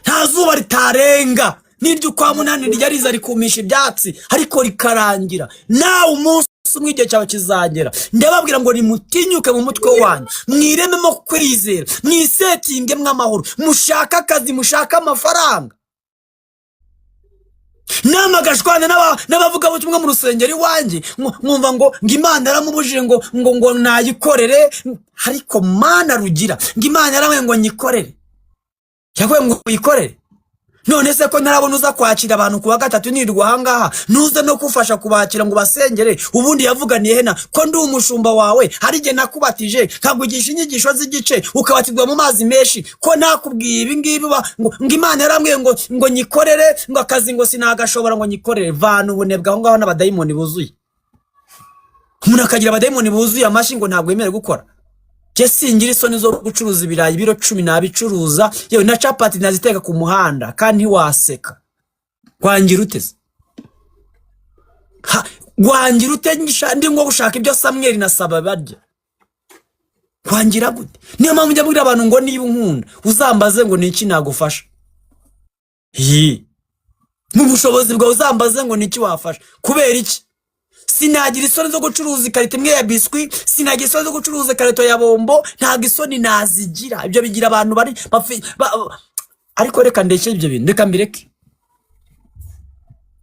nta zuba ritarenga. N'iryo ukwa munani rijya riza rikumisha ibyatsi, ariko rikarangira. Nawe umunsi umwe igihe cyawe kizagera. Ndababwira ngo nimutinyuke mu mutwe wanyu, mwirememo kwizera, mwisetinge mw'amahoro, mushake akazi, mushake amafaranga. Namagashwana n'abavugabutumwa mu rusengero iwanjye, nkumva ngo Imana yaramubujije ngo nayikorere. Ariko Mana rugira, ngo Imana yaramubwiye ngo nyikorere. Yakubwiye ngo uyikorere? None se ko ntarabona uza kwakira abantu ku wa gatatu, nirwa ahangaha, ntuze no kufasha kubakira ngo basengere? Ubundi yavuganiye hena ko ndi umushumba wawe? Hari igihe nakubatije, nkakugisha inyigisho z'igice, ukabatizwa mu mazi menshi, ko nakubwiye ibi ngibi, ngo Imana yarambwiye ngo nyikorere, ngo akazi ngo sinagashobora, ngo nyikorere. Vana ubunebwe aho ngaho n'abadayimoni buzuye. Umuntu akagira abadayimoni buzuye amashyi, ngo ntabwo yemerewe gukora. Njye singira isoni zo gucuruza ibirayi ibiro 10 nabicuruza, yewe na capati naziteka ku muhanda kandi ntiwaseka. Wangira ute se? Ha, wangira ute ndi nko gushaka ibyo Samweli na Saba barya? Wangira gute? Niyo mpamvu njya mbwira abantu ngo niba unkunda uzambaze ngo ni iki nagufasha. Yi. Mu bushobozi bwawe uzambaze ngo ni iki wafasha. Kubera iki? Sinagira isoni zo gucuruza ikarito imwe ya biswi, sinagira isoni zo gucuruza ikarito ya bombo, ntabwo isoni nazigira. Ibyo bigira abantu bari bafi, ariko reka ndeke ibyo bintu, reka mbireke.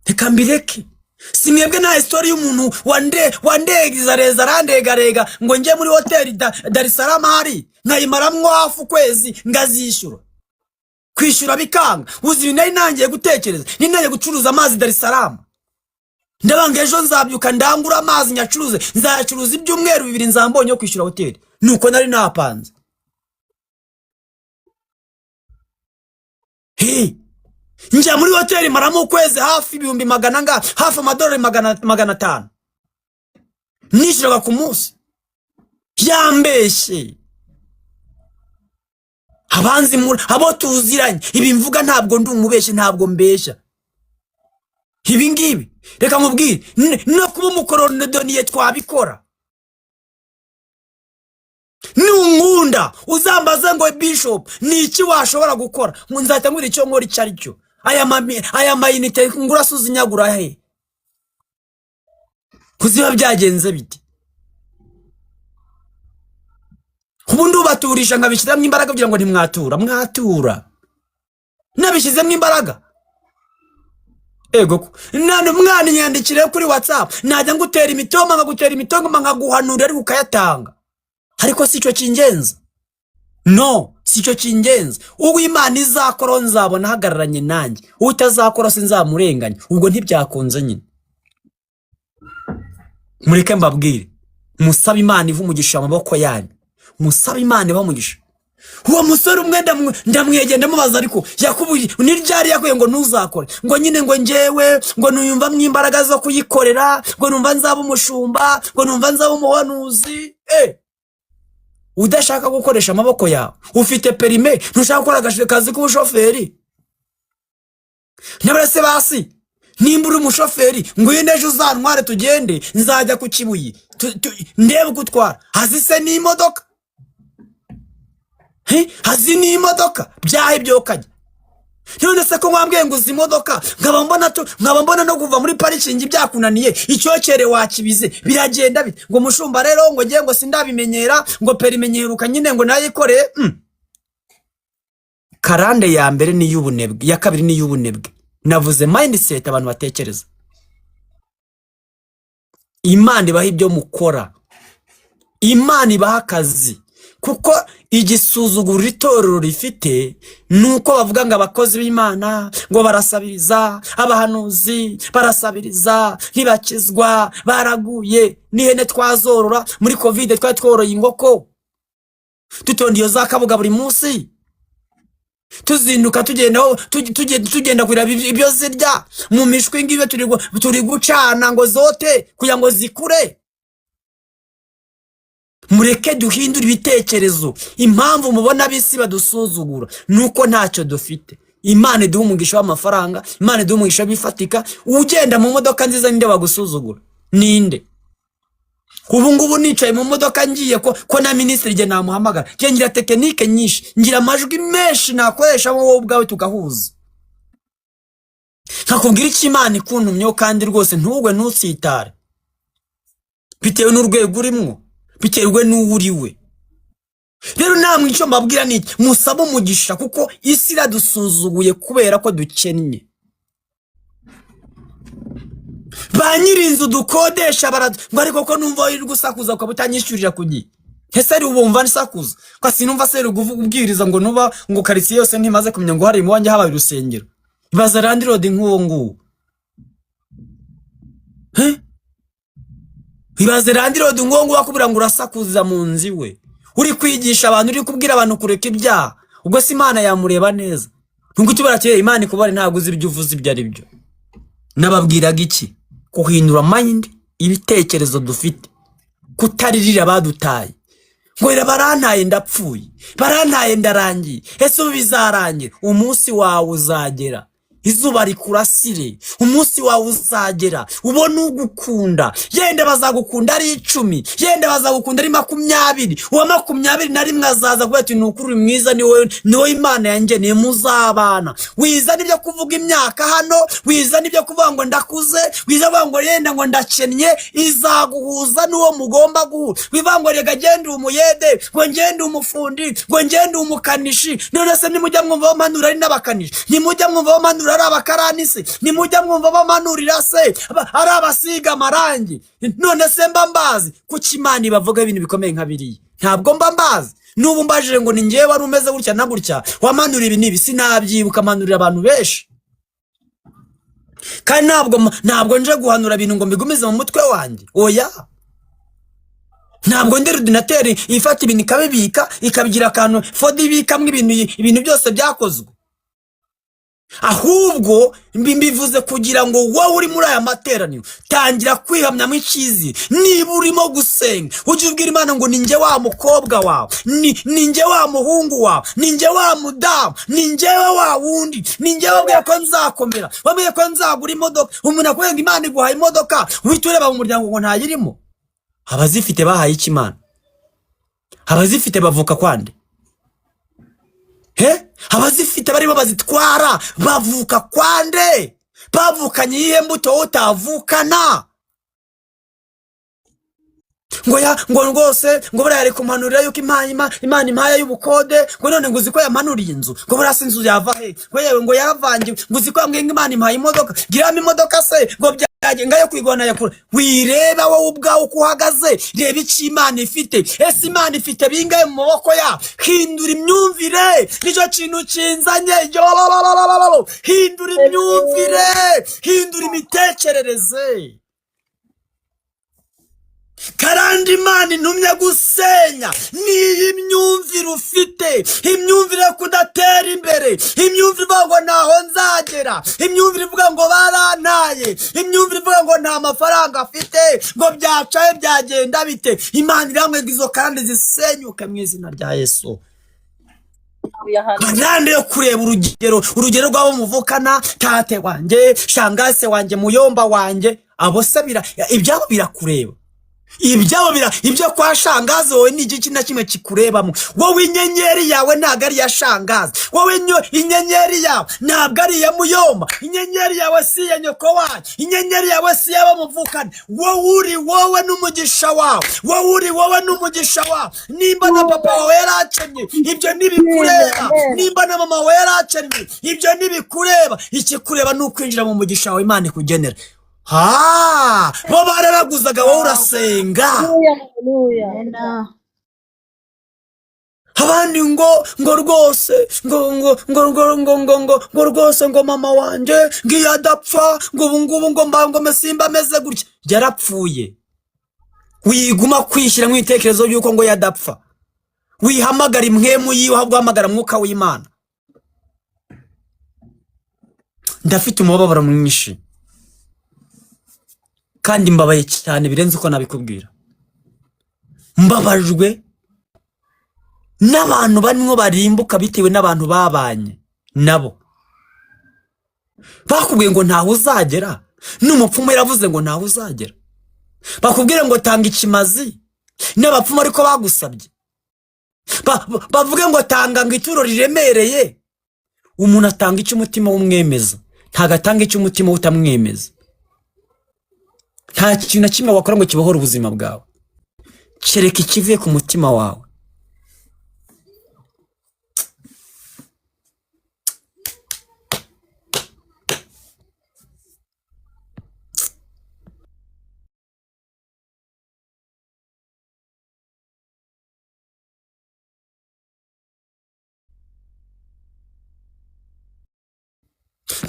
Reka mbireke. Si mwebwe nta story y'umuntu wandegeza reza arandegarega ngo njye muri hoteli Dar es Salaam hari nkayimaramwo hafi ukwezi ngazishyura. Kwishyura bikanga. Uzi ibintu nari nangiye gutekereza, nari nangiye gucuruza amazi Dar es Salaam. Ndabanga ejo nzabyuka ndangura amazi nyacuruze, nzayacuruza ibyumweru 2 nzambonye yo kwishyura hoteli. Nuko nari napanze. He! Njya muri hoteli maramo ukwezi hafi ibihumbi magana nga, hafi amadolari magana atanu. Nishyuraga ku munsi. Yambeshye. Abanzi muri abo tuziranye, ibi mvuga ntabwo ndi umubeshyi, ntabwo mbeshya. Ibi ngibi reka nkubwire, no kuba umukorodoniye twabikora. Nunkunda uzambaze ngo Bishop ni iki washobora gukora, ngo nzahita ngura icyo nkora icyo ari cyo. Aya mayinite ngura suzinyagura he? Kuziba byagenze bite? Ubu ndubaturisha nkabishyiramo imbaraga kugira ngo ntimwatura, mwatura. Nabishyizemo imbaraga. Ego ko. None umwana inyandikire kuri WhatsApp, najya ngutera imitoma, nkagutera imitoma, nkaguhanurira ariko ukayatanga. Ariko si cyo kingenza. No, si cyo kingenza. Uwo Imana izakora nzabona ahagararanye nanjye. Utazakora sinzamurenganya. Ubwo ntibyakunze nyine. Mureke mbabwire. Musabe Imana iha umugisha amaboko yanyu. Musabe Imana iha umugisha. Uwo musore umwe ndamwegenda ndamubaza, ariko yakubuye ni ryari yakuye ngo ntuzakore, ngo nyine ngo njyewe ngo nuyumva mu imbaraga zo kuyikorera, ngo numva nzaba umushumba, ngo numva nzaba umuhanuzi. Udashaka gukoresha amaboko yawe, ufite perime, ntushaka gukora akazi k'ubushoferi. Nabara se basi nimba uri umushoferi ngwino ejo uzantware tugende, nzajya ku Kibuye ndebe uko utwara. Hazi se n'imodoka? He? Hazi n'imodoka? Byahe byokajya. None se ko wambwiye ngo uzi imodoka, nkaba mbona no kuva muri parikingi byakunaniye, icyokere wakibize, biragenda bite? Ngo mushumba rero ngo ngiye ngo sindabimenyera, ngo perimenyeruka nyine ngo nayikoreye. Karande ya mbere ni iy'ubunebwe, iya kabiri ni iy'ubunebwe. Navuze mindset abantu batekereza. Imana ibaha ibyo mukora, Imana ibaha akazi, kuko igisuzuguro itorero rifite nuko bavuga ngo abakozi b'Imana ngo barasabiriza, abahanuzi barasabiriza, ntibakizwa, baraguye, n'ihene twazorora. Muri Covid twari tworoye inkoko, dutonda iyo za Kabuga buri munsi, tuzinduka tugenda kureba ibyo zirya mu mishwi ngiyo turi gucana ngo zote kugira ngo zikure. Mureke duhindure ibitekerezo. Impamvu mubona ab'isi badusuzugura nuko ntacyo dufite. Imana iduha umugisha w'amafaranga, Imana iduha umugisha w'ibifatika. Ugenda mu modoka nziza ninde bagusuzugura? Ninde? Ubu ngubu nicaye mu modoka ngiye ko na minisitiri igihe namuhamagara, ngiye ngira tekinike nyinshi, ngira amajwi menshi nakoresha wowe ubwawe tugahuza, nkakubwira icyo Imana ikuntumyeho, kandi rwose ntugwe ntusitare, bitewe n'urwego urimwo, bitewe n'uwo uri we. Rero namwe icyo mbabwira ni iki, musabe umugisha, kuko isi iradusuzuguye kubera ko dukennye. Ba nyir'inzu dukodesha ngo ariko ko numva uri gusakuza ukaba utanyishyurira ku gihe. Ese ari ubumva nsakuza? Ko sinumva se uri kubwiriza ngo nuba ngo karitsiye yose ntimaze kumenya ngo hari iwanjye habaye urusengero. Ibaza landlord nk'uwo nguwo. He? Ibaze landlord nk'uwo nguwo akubwira ngo urasakuza mu nzu iwe. Uri kwigisha abantu, uri kubwira abantu kureka ibyaha. Ubwo se Imana yamureba neza? Nubwo utubara kera Imana ikubare ntabwo uzi ibyo uvuze ibyo ari byo. Nababwiraga iki? Kuhindura mind, ibitekerezo dufite, kutaririra abadutaye. Ngo reba, barantaye ndapfuye, barantaye ndarangiye, ese ubu bizarangira? Umunsi wawe uzagera, izuba rikurasire. Umunsi wawe uzagera ubone ugukunda. Yenda bazagukunda ari 10, yenda bazagukunda ari 20, uwa 21 azaza kuvuga ati: "Ni ukuri uri mwiza, ni wowe, ni wowe Imana yangeneye muzabana." Wiza n'ibyo kuvuga imyaka hano, wiza n'ibyo kuvuga ngo ndakuze, wiza kuvuga ngo yenda ngo ndakennye. Izaguhuza n'uwo mugomba guhura. Wivuga ngo reka ngende umuyede, ngo ngende umufundi, ngo ngende umukanishi. None se nimujya mwumva bamanura ari n'abakanishi? Nimujya mwumva bamanura ari abakarani se? Nimujya mwumva bamanurira se ari abasiga amarangi? None se mba mbazi? Kuki Imana ibavuga ibintu bikomeye nka biriya? Ntabwo mba mbazi. N'ubu mbajije ngo ni ngewe wari umeze gutya na gutya wamanura ibi n'ibi, sinabyibuka. Manurira abantu benshi, kandi ntabwo nje guhanura ibintu ngo mbigumize mu mutwe wanjye. Oya, ntabwo ndi ordinateur ifata ibintu ikabibika, ikabigira akantu folder ibikamo ibintu byose byakozwe. Ahubwo mbivuze kugira ngo wowe uri muri aya materaniro, tangira kwihamyamo icyizere. Niba urimo gusenga, ujye ubwira Imana ngo: "Ni njye wa mukobwa wawe, ni njye wa muhungu wawe, ni njye wa mudamu, ni njyewe wa wundi, ni njye wabwiye ko nzakomera, wabwiye ko nzagura imodoka." Umuntu akubwira ngo Imana iguhaye imodoka, uhita ureba mu muryango ngo ntayirimo. Abazifite bahaye iki Imana? Abazifite bavuka kwande he? Abazifite barimo bazitwara bavuka kwande? Bavukanye iyihe mbuto wowe utavukana? Ngo ya ngo rwose ngo buriya ari kumpanurira yuko Imana impaye y'ubukode, ngo none ngo uzi ko yampanuriye inzu, ngo buriya se inzu yava he? Ngo yewe, ngo yaravangiwe, ngo uzi ko yambwiye ngo Imana impaye imodoka, giramo imodoka se ngo byagenga yo kwigona yakura. Wireba wowe ubwawe uko uhagaze, reba icyo Imana ifite. Ese Imana ifite bingahe mu maboko ya? Hindura imyumvire, nicyo kintu kinzanye. Yo, hindura imyumvire, hindura imitekerereze. Karande Imana intumye gusenya niyi myumvire ufite, imyumvire yo kudatera imbere, imyumvire ivuga ngo ntaho nzagera, imyumvire ivuga ngo barantaye, imyumvire ivuga ngo nta mafaranga afite, ngo byacaye byagenda bite. Imana iramwe ngo izo karande zisenyuke mu izina rya Yesu. Karande yo kureba urugero rw'abo muvukana, tate wanjye, shangase wanjye, muyomba wanjye, abo se ibyabo birakureba? Ibyabo bira ibyo kwa shangazi wowe ni igiki na kimwe kikurebamo? Wowe inyenyeri yawe ntabwo ari iya shangazi, wowe inyenyeri yawe ntabwo ari iya muyomba, inyenyeri yawe si iya nyoko wanyu, inyenyeri yawe si iy'abo muvukana. Wowe uri wowe n'umugisha wawe, wowe uri wowe n'umugisha wawe. Nimba na papa wawe yarakennye, ibyo ntibikureba. Nimba na mama wawe yarakennye, ibyo ntibikureba. Ikikureba ni ukwinjira mu mugisha wawe Imana ikugenera. Ha, bo bararaguzaga, wowe urasenga. Haleluya. Abandi ngo rwose ngo rwose ngo mama wanjye ngo iyo adapfa ngo ubu ngubu ngo mba ngo simba ameze gutya. Yarapfuye. Wiguma kwishyira mu ibitekerezo by'uko ngo yadapfa. Wihamagara impwemu yiwe, ahubwo uhamagara mwuka w'Imana. Ndafite umubabaro mwinshi kandi mbabaye cyane birenze uko nabikubwira. Mbabajwe n'abantu barimo barimbuka bitewe n'abantu babanye nabo bakubwiye ngo ntaho uzagera. N'umupfumu yaravuze ngo ntaho uzagera. Bakubwire ngo tanga ikimazi, n'abapfumu ariko bagusabye. Bavuge ngo tanga ngo ituro riremereye. Umuntu atanga icyo umutima w'umwemeza, ntabwo atanga icyo umutima we utamwemeza. Nta kintu na kimwe wakora ngo kibohore ubuzima bwawe kereka ikivuye ku mutima wawe.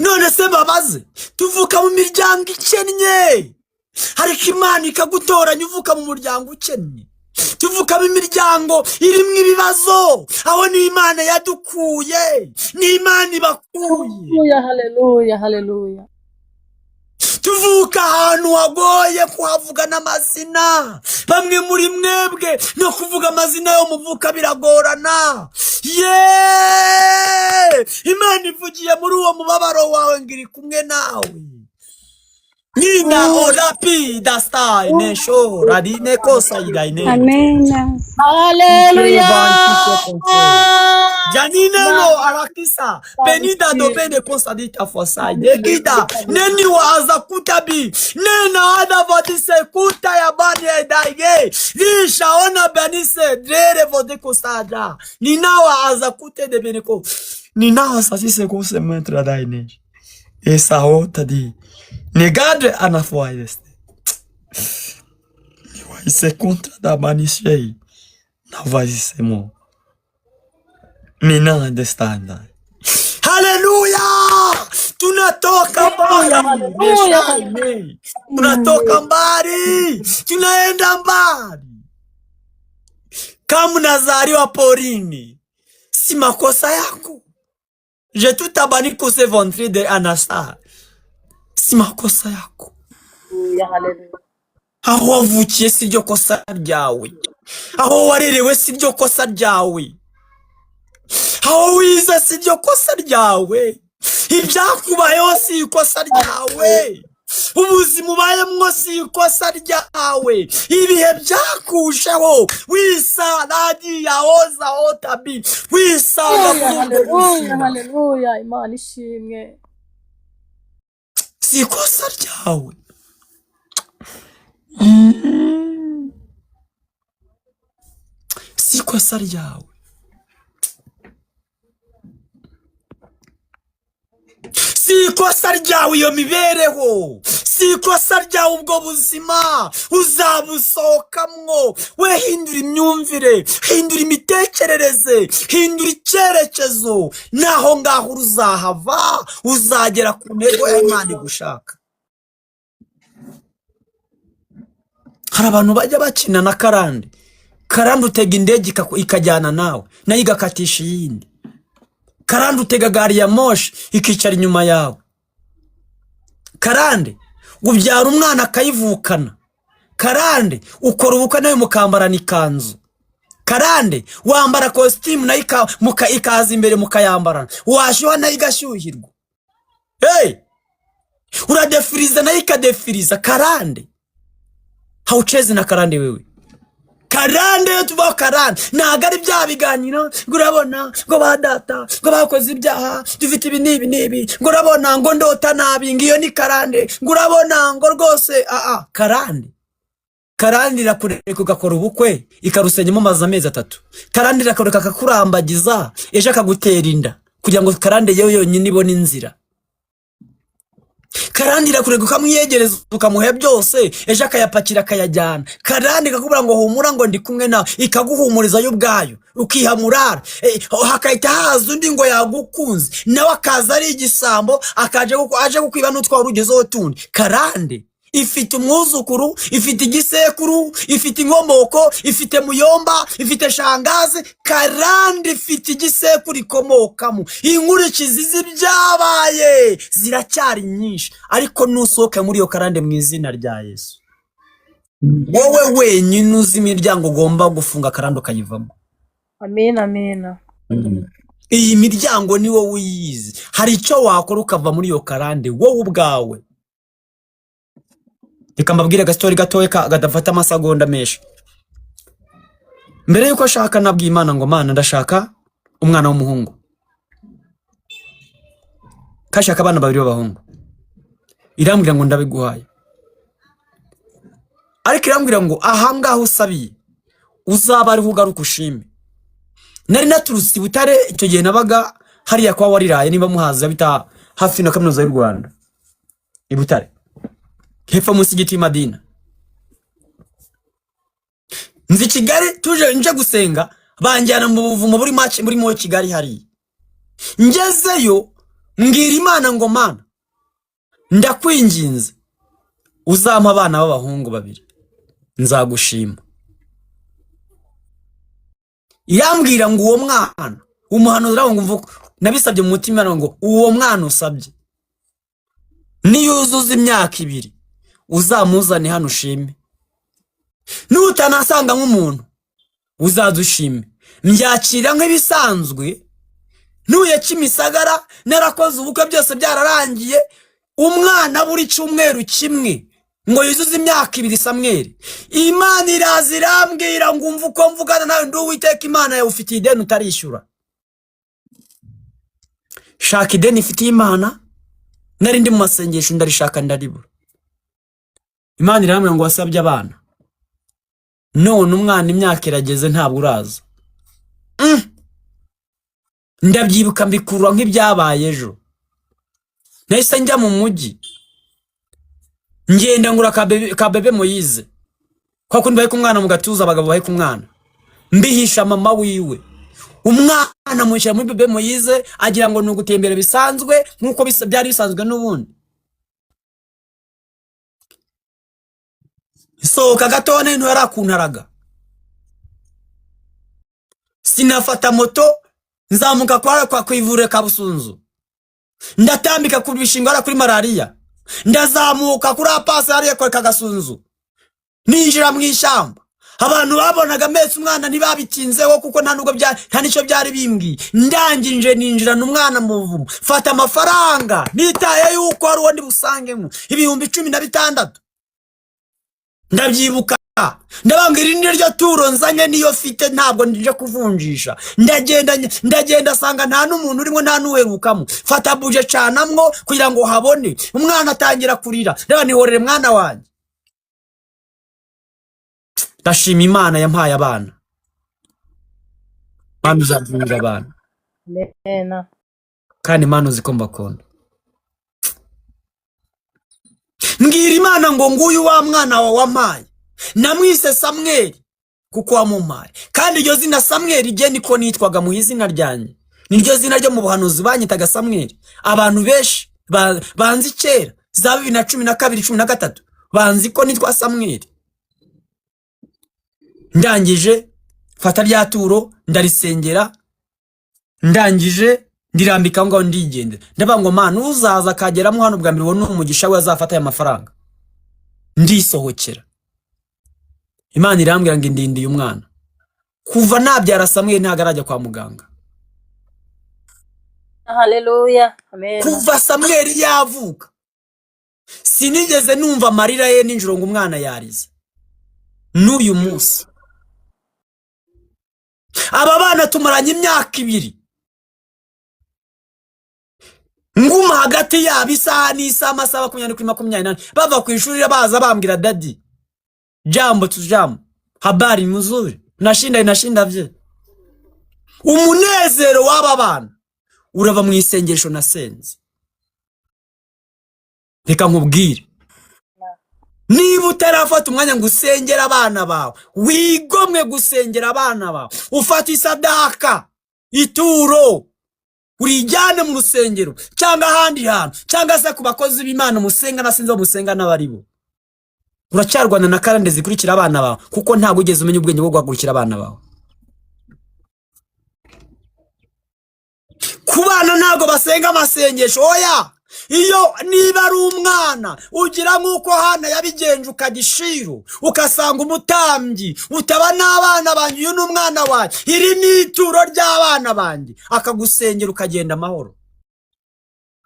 None se babaze, tuvuka mu miryango ikennye, ariko Imana ikagutoranya uvuka mu muryango ukennye. Tuvuka mu miryango irimo ibibazo, aho ni Imana yadukuye, ni Imana ibakuye. Haleluya, haleluya, haleluya. Tuvuka ahantu hagoye kuhavuga n'amazina. Bamwe muri mwebwe no kuvuga amazina yo muvuka biragorana. Ye, Imana ivugiye muri uwo mubabaro wawe ngo iri kumwe nawe. Nina orapi dastai nesho radine kosa idaine. Amena. Haleluya. Janine no arakisa penida do bene kosa dita fosai dekida neni wa azakuta bi nena ada vodise kuta ya bani edaige lisha ona benise drere vode kosada ninawa azakute de beneko ninawa sasise kose mentra daine esa ota di negade anafoa este ise contra da manishei na vaisemo mina understand. Haleluya! Tunatoka mbali, Haleluya. Meshai, tunatoka mbali, tunaenda mbali. Kama unazaliwa porini, si makosa yako. Je tutabani kose ventre de anasa, si makosa yako. Haleluya. Aho wavukiye si ryo kosa ryawe, aho warerewe si ryo kosa ryawe, aho wize si ryo kosa ryawe, ibyakubayeho si ikosa ryawe, ubuzima ubayemwo si ikosa ryawe, ibihe byakusheho wisaragiya oza otabi wisanga muri ubwo Haleluya. buzima Haleluya. Imana ishimwe. Si ikosa ryawe, si ikosa ryawe, si ikosa ryawe iyo mibereho, si ikosa ryawe ubwo buzima uzabusohokamwo. We hindura imyumvire, hindura imitekerereze, hindura icyerekezo, naho ngaho uzahava uzagera ku ntego ya Imana igushaka. Hari abantu bajya bakina na karande. Karande utega indege ikajyana nawe, nayo igakatisha iyindi. Karande utega gari ya moshi ikicara inyuma yawe. Karande ubyara umwana akayivukana. Karande ukora ubukwe nawe mukambarana ikanzu. Karande wambara kositimu nayo ikaza imbere mukayambarana, washyuha nayo igashyuhirwa. Hey! Uradefiriza nayo ikadefiriza. Karande hauchezi na karande wewe. Karande iyo tuvaho karande ntabwo ari bya biganiro ngo urabona ngo ba data ngo bakoze ibyaha dufite ibi n'ibi n'ibi, ngo urabona ngo ndota nabi, ngo iyo ni karande, ngo urabona ngo rwose aa. Karande, karande irakureka ugakora ubukwe ikarusenyamo amazi amezi 3. Karande irakureka akakurambagiza ejo akagutera inda kugira ngo karande yo yonyine ibone inzira. Karande irakureka ukamwiyegereza ukamuha byose ejo akayapakira akayajyana. Karande ikakubwira ngo humura ngo ndi kumwe nawe, ikaguhumuriza yo ubwayo ukihamurara. Hakahita haza undi ngo yagukunze nawe akaza ari igisambo akaje aje kukwiba n'utwa ugezeho tundi. Karande ifite umwuzukuru, ifite igisekuru, ifite inkomoko, ifite muyomba, ifite shangazi. Karande ifite igisekuru ikomokamo. Inkurikizi z'ibyabaye ziracyari nyinshi, ariko nusohoke muri iyo karande mu izina rya Yesu. Wowe wenyine uzi imiryango ugomba gufunga karande ukayivamo. Amina, amina. Iyi miryango ni wowe uyizi. Hari icyo wakora ukava muri iyo karande wowe ubwawe. Reka mbabwire agastori gatoya kadafata amasegonda menshi. Mbere yuko ashaka nabwiye Imana ngo Mana ndashaka umwana w'umuhungu. Kashaka abana babiri b'abahungu. Irambwira ngo ndabiguhaye. Ariko irambwira ngo aha ngaho usabiye uzaba ariho ugaruka ushime. Nari naturutse i Butare icyo gihe nabaga hariya kwa Wariraye, niba muhazi bita hafi na kaminuza y'u Rwanda i Butare, hepfo munsi y'igiti Madina. Nzi Kigali tuje nje gusenga, banjyana mu buvumo buri match muri mo Kigali hariya. Ngezeyo mbwira Imana ngo Mana ndakwinginze uzampa abana b'abahungu babiri nzagushima. Irambwira ngo uwo mwana, umuhanuzi aravuga ngo mvuko nabisabye mu mutima ngo uwo mwana usabye Niyuzuza imyaka 2 uzamuzane hano ushime. Nutanasanga nk'umuntu uzadushime. Mbyakira nk'ibisanzwe, ntuye Kimisagara, narakoze ubukwe byose byararangiye, umwana buri cyumweru kimwe ngo yuzuze imyaka 2 Samweli. Imana iraza irambwira ngo umve uko mvugana nawe, ndi Uwiteka Imana yawe, ufitiye ideni utarishyura. Shaka ideni ifitiye Imana. Nari ndi mu masengesho, ndarishaka ndaribura. Imana irambwira ngo wasabye abana, none umwana imyaka irageze ntabwo uraza. Ndabyibuka mbikurura nk'ibyabaye ejo. Nahise njya mu mujyi, ngenda ngura ka bebe Moyize, kwa kundi baheka umwana mu gatuza, abagabo baheka umwana, mbihisha mama wiwe. Umwana mushyira muri bebe Moyize, agira ngo ni ugutembera bisanzwe nk'uko byari bisanzwe n'ubundi. Sohoka gatoya ntiyarakuntaraga, sinafata moto, nzamuka kwa kwivuriro Kabusunzu, ndatambika ku bishingo hariya kuri malariya, ndazamuka kuri apasi hariya kwa Kagasunzu, ninjira mu ishyamba. Abantu babonaga metse umwana ntibabitinzeho kuko nta nubwo nta nicyo byari bimbwiye. Ndangije ninjirana umwana mu buvumo, fata amafaranga nitaye yuko hari uwo ndi busangemo, 16,000. Ndabyibuka ndababwira iri niryo turo nzanye, niyo mfite, ntabwo nje kuvunjisha. Ndagenda asanga nta n'umuntu urimo, nta n'uwerukamo. Fata buje canamwo kugira ngo habone. Umwana atangira kurira, reba nihorere mwana wanjye. Ndashima Imana yampaye abana. Imana izabwira abana. Amena. Kandi Imana uzi ko mbakunda. Mbwira Imana ngo nguyu wa mwana wawe wampaye, namwise Samweli kuko wamumpaye. Kandi iryo zina Samweli rye niko nitwaga mu izina ryanjye, niryo zina ryo mu buhanuzi banyitaga Samweli. Abantu benshi banzi kera za 2012, 13 banzi ko nitwa Samweli. Ndangije fata rya turo ndarisengera, ndangije ndirambika aho ngaho ndigendera. Ndavuga ngo Mana, uzaza akageramo hano bwa mbere ubone umugisha we, azafata aya mafaranga. Ndisohokera. Imana irambwira ngo indindiye umwana. Kuva nabyara Samweli ntabwo arajya kwa muganga. Haleluya. Amen. Kuva Samweli yavuka sinigeze numva amarira ye nijoro ngo umwana yarize. N'uyu munsi aba bana tumaranye imyaka 2, nguma hagati yabo isaha n'isaha, amasaha makumyabiri kuri makumyabiri n'ane, bava ku ishuri baza bambwira dadi jambo tujambo, habari muzuri, nashinda nashinda vye. Umunezero w'aba bana urava mu isengesho nasenze. Reka nkubwire, niba utarafata umwanya ngo usengere abana bawe, wigomwe gusengera abana bawe, ufata isadaka, ituro, urijyane mu rusengero cyangwa ahandi hantu, cyangwa se ku bakozi b'Imana musenga na sinzi musenga n'abaribo. Uracyarwana na karande zikurikira abana bawe kuko ntabwo ugeze umenya ubwenge bwo guhagurukira abana bawe. Ku bana ntabwo basenga amasengesho, oya. Iyo niba ari umwana ugira nk'uko Hana yabigenje, ukajya Ishiro ukasanga umutambyi, utaba n'abana banjye, uyu ni umwana wanjye, iri ni ituro ry'abana banjye, akagusengera ukagenda amahoro.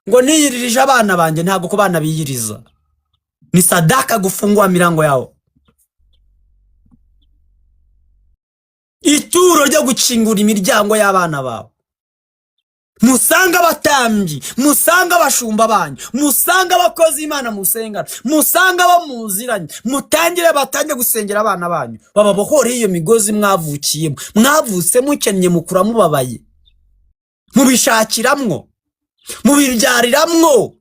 Ngo niyiririje abana banjye, ntabwo ku bana biyiriza. Ni sadaka gufungua milango yao. Ituro ryo gukingura imiryango y'abana bawe. Musanga abatambyi, musanga abashumba banyu, musanga abakozi Imana musenga, musanga abamuziranye, mutangire batange gusengera abana banyu, bababohore iyo migozi mwavukiyemo. Mwavutse mukennye, mukura mubabaye, mubishakiramwo, mubibyariramwo,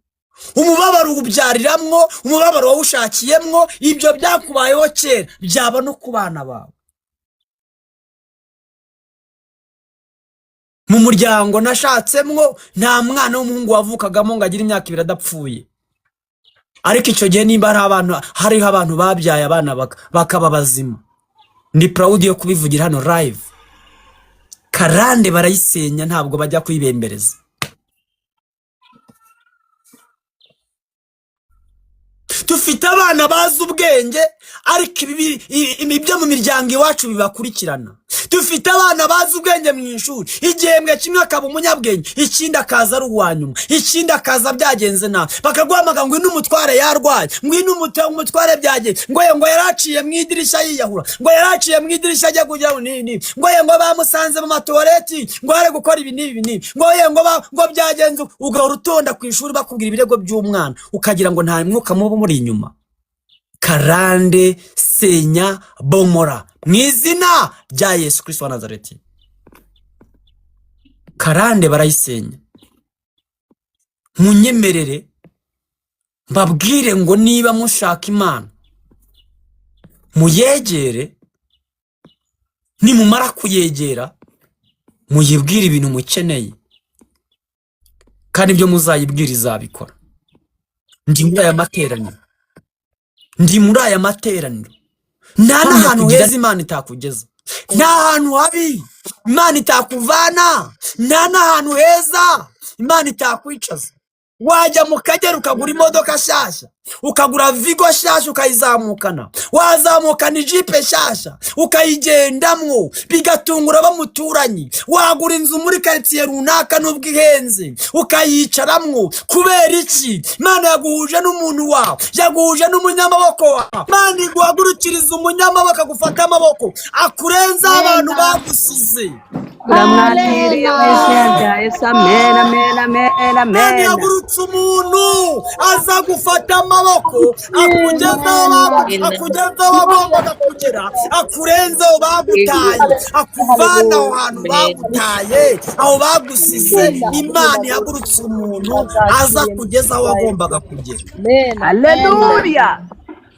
umubabaro uwubyariramwo, umubabaro wawushakiyemwo. Ibyo byakubayeho kera byaba no ku bana bawe. Mu muryango nashatsemwo nta mwana w'umuhungu wavukagamo ngo agire imyaka 2 adapfuye. Ariko icyo gihe nimba hariho abantu babyaye abana bakaba bazima, ni proud yo kubivugira hano live. Karande barayisenya, ntabwo bajya kuyibembereza. Abana bazi ubwenge, ariko ibyo mu miryango iwacu bibakurikirana. Dufite abana bazi ubwenge mu ishuri, igihembwe kimwe akaba umunyabwenge, ikindi akaza ari uwa nyuma, ikindi akaza byagenze nabi. Bakaguhamagara ngo ngwino, umutware yarwaye, ngwino, umutware byagenze, ngo ye ngo yaraciye mu idirishya yiyahura, ngo yaraciye mu idirishya ajya kujya nini, ngo ye ngo bamusanze mu matuwareti ngo ari gukora ibi n'ibi n'ibi, ngo ye ngo byagenze. Ugahora utonda ku ishuri bakubwira ibirego by'umwana, ukagira ngo nta mwuka mubi umuri inyuma. Karande senya, bomora mu izina rya Yesu Kristo wa Nazareti. Karande barayisenya. Munyemerere mbabwire ngo niba mushaka Imana, muyegere. Nimumara kuyegera, muyibwire ibintu mukeneye, kandi ibyo muzayibwira izabikora. Ndi muri aya materaniro, ndi muri aya materaniro. Nta n'ahantu heza Imana itakugeza, nta hantu habi Imana itakuvana, nta n'ahantu heza Imana itakwicaza. Wajya mu Kagera ukagura imodoka nshyashya, ukagura Vigo nshyashya ukayizamukana, wazamukana ijipe nshyashya ukayigendamwo bigatungura abamuturanyi, wagura inzu muri karitsiye runaka nubwo ihenze ukayicaramwo. Kubera iki? Imana yaguhuje n'umuntu wawe, yaguhuje n'umunyamaboko wawe. Imana iguhagurukiriza umunyamaboko agufata amaboko, akurenzaho abantu bagusize. Turamwakiriye mu izina rya Yesu. Amen, amen, amen. Imana Amen. ihagurutse umuntu aza gufata amaboko, akugezaho bagombaga kugera, akurenzeho bagutaye, akuvana aho hantu bagutaye, aho bagusize. Imana ihagurutse umuntu aza kugeza aho wagombaga kugera. Amen. Haleluya.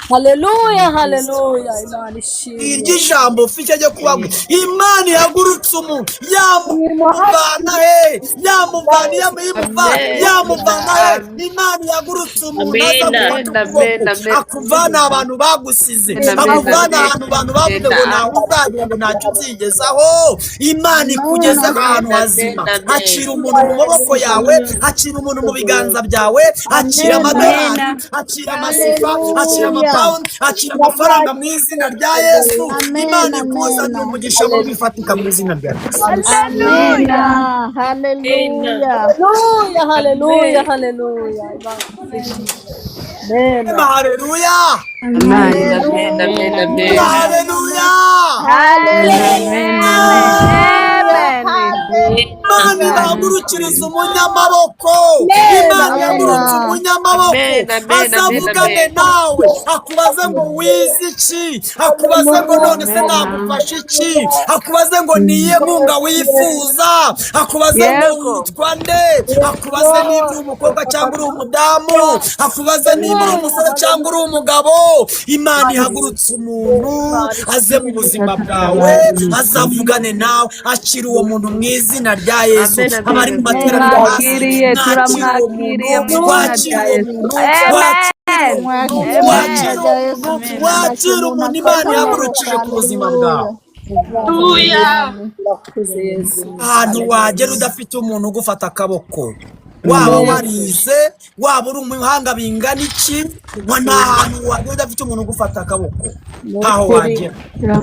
Haleluya, haleluya, Imana ishimwe. Iryo jambo ufite ryo kubabwira, Imana ihagurutse umuntu yamuvana he, yamuvana, yamuvana, yamuvana he. Imana ihagurutse umuntu aza gufata ukuboko, akuvana abantu bagusize, akuvana ahantu abantu bavuze ngo ntawe uzagira, ngo ntacyo uzigezaho. Imana ikugeze ahantu hazima. Hakira umuntu mu maboko yawe, hakira umuntu mu biganza byawe, hakira amadolari, hakira amasifa, hakira amapawundi, hakira amafaranga mu izina rya Yesu. Imana ikuzanira umugisha mu bifatika mu izina rya Yesu. Haleluya. Haleluya. Haleluya, haleluya, haleluya, Imana ishimwe. Amen. Haleluya. Amen. Amen, amen, amen. Haleluya. Amen. Imana ibahagurukiriza umunyamaboko, Imana ihagurutse umunyamaboko Amen, amen, amen, azavugane amen. nawe, akubaze ngo wize iki, akubaze ngo none se nagufasha iki, akubaze ngo niye nkunga wifuza, akubaze ngo witwa nde, akubaze niba uri umukobwa cyangwa uri umudamu, akubaze niba uri umusore cyangwa uri umugabo. Imana ihagurutse umuntu aze mu buzima bwawe, azavugane nawe. Akira uwo muntu mu izina rya Yesu. Amen, amen, Abari mu materaniro hasi, Turamwakiriye, mwakira uwo muntu, turamwakiriye mu izina wakira rya uwo Yesu. muntu, Amen. wakira uwo muntu, wakira Mwakira uwo rya Yesu. muntu, wakira umuntu Imana ihagurukije ku buzima bwawe. Haleluya. Urakoze, Yesu. Ahantu wagera udafite umuntu ugufata akaboko, waba warize, waba uri umuhanga bingana iki, wa nta hantu wagera udafite umuntu ugufata akaboko, ntaho wagera.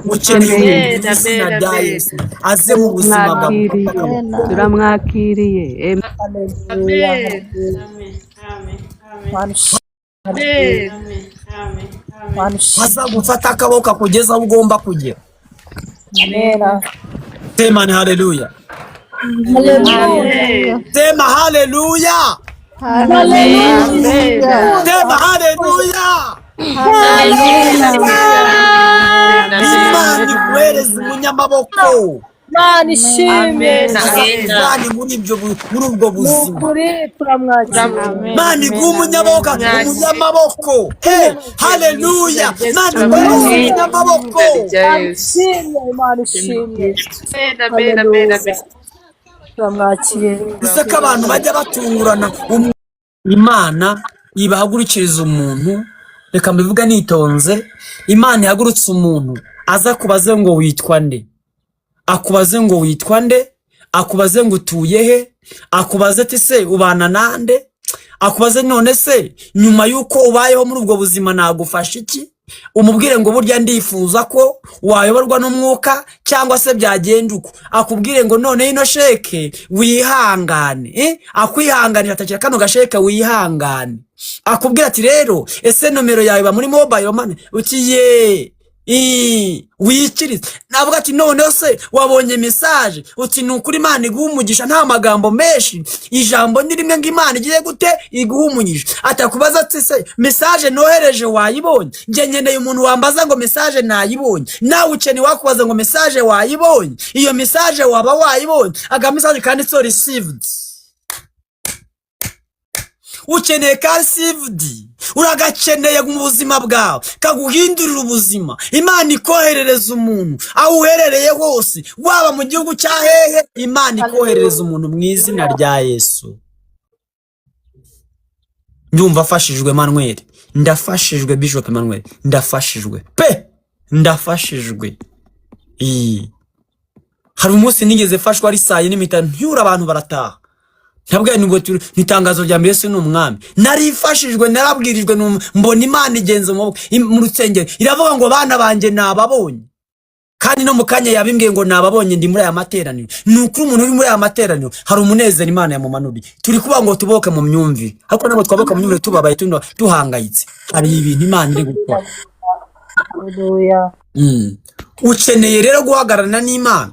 Ukeneye Turamukeneye. umuntu mu izina Amen, rya amen. Yesu aze mu buzima bwawe Turamwakiriye. agufate akaboko. Turamwakiriye. Amen. Haleluya, Amen. haleluya. Imana ishimwe. Amen. Imana ishimwe. Aza gufata akaboko akugeza aho ugomba kugera. Amen. Sema ni haleluya. Haleluya. Amen. Sema haleluya. Amen. Sema haleluya. Amen. Imana iguhereza umunyamaboko. Imana ishimwe. Amen. Azakuvane muri ubwo Ni buzima. ukuri turamwakira. Imana iguhe umunyamaboko, umunyamaboko. Hey, haleluya. Imana iguhereza umunyamaboko. Imana ishimwe, Imana ishimwe. Amen, amen, amen, amen. Turamwakiriye. Ese ko abantu bajya batungurana, Imana ibahagurukiriza umuntu, reka mbivuge nitonze. Imana ihagurutse umuntu aza kubaze ngo witwa nde, akubaze ngo witwa nde, akubaze ngo utuye he, akubaze ati se ubana nande. Akubaze: "None se nyuma y'uko ubayeho muri ubwo buzima nagufasha iki?" Umubwire ngo: "Burya ndifuza ko wayoborwa n'umwuka cyangwa se byagenda uko." Akubwire ngo: "None ino sheke wihangane," eh? Akwihanganira, atakira kano gasheke wihangane. Akubwira ati: "Rero ese nomero yawe iba muri mobile money?" Uti: "Ye." Wikirize. Navuga ati: "Noneho se wabonye message?" Uti: "Ni ukuri, Imana iguha umugisha." Nta magambo menshi, ijambo ni rimwe ngo: "Imana igiye gute? Iguha umugisha." Atakubaza ati: "Se message nohereje wayibonye?" Njye nkeneye umuntu wambaza ngo message nayibonye. Nawe ukeneye wakubaza ngo message wayibonye? Iyo message waba wayibonye? Aga message kanditseho "received". Ukeneye ka received, uragakeneye mu buzima bwawe, kaguhindurira ubuzima. Imana ikoherereza umuntu aho uherereye hose, waba mu gihugu cya hehe, Imana ikoherereza umuntu mu izina rya Yesu. Ndumva afashijwe Manuel, ndafashijwe Bishop Emmanuel, ndafashijwe pe, ndafashijwe. Iyi. Hari umunsi nigeze fashwa ari saa yine mpita ntyura abantu barataha. Ntabwo nubwo turi ni itangazo rya mbere, Yesu ni umwami. Narifashijwe, narabwirijwe, mbona Imana igenza mu maboko mu rusengero iravuga ngo: "Bana banjye nababonye." Kandi no mu kanya yabimbwiye ngo nababonye ndi muri aya materaniro. Ni ukuri, umuntu uri muri aya materaniro hari umunezero Imana yamumanuriye. Turi kuvuga ngo tuboke mu myumvire, ariko ntabwo twaboka mu myumvire tubabaye, tuhangayitse. Hari ibintu Imana iri gukora. Haleluya. Ukeneye rero guhagararana n'Imana.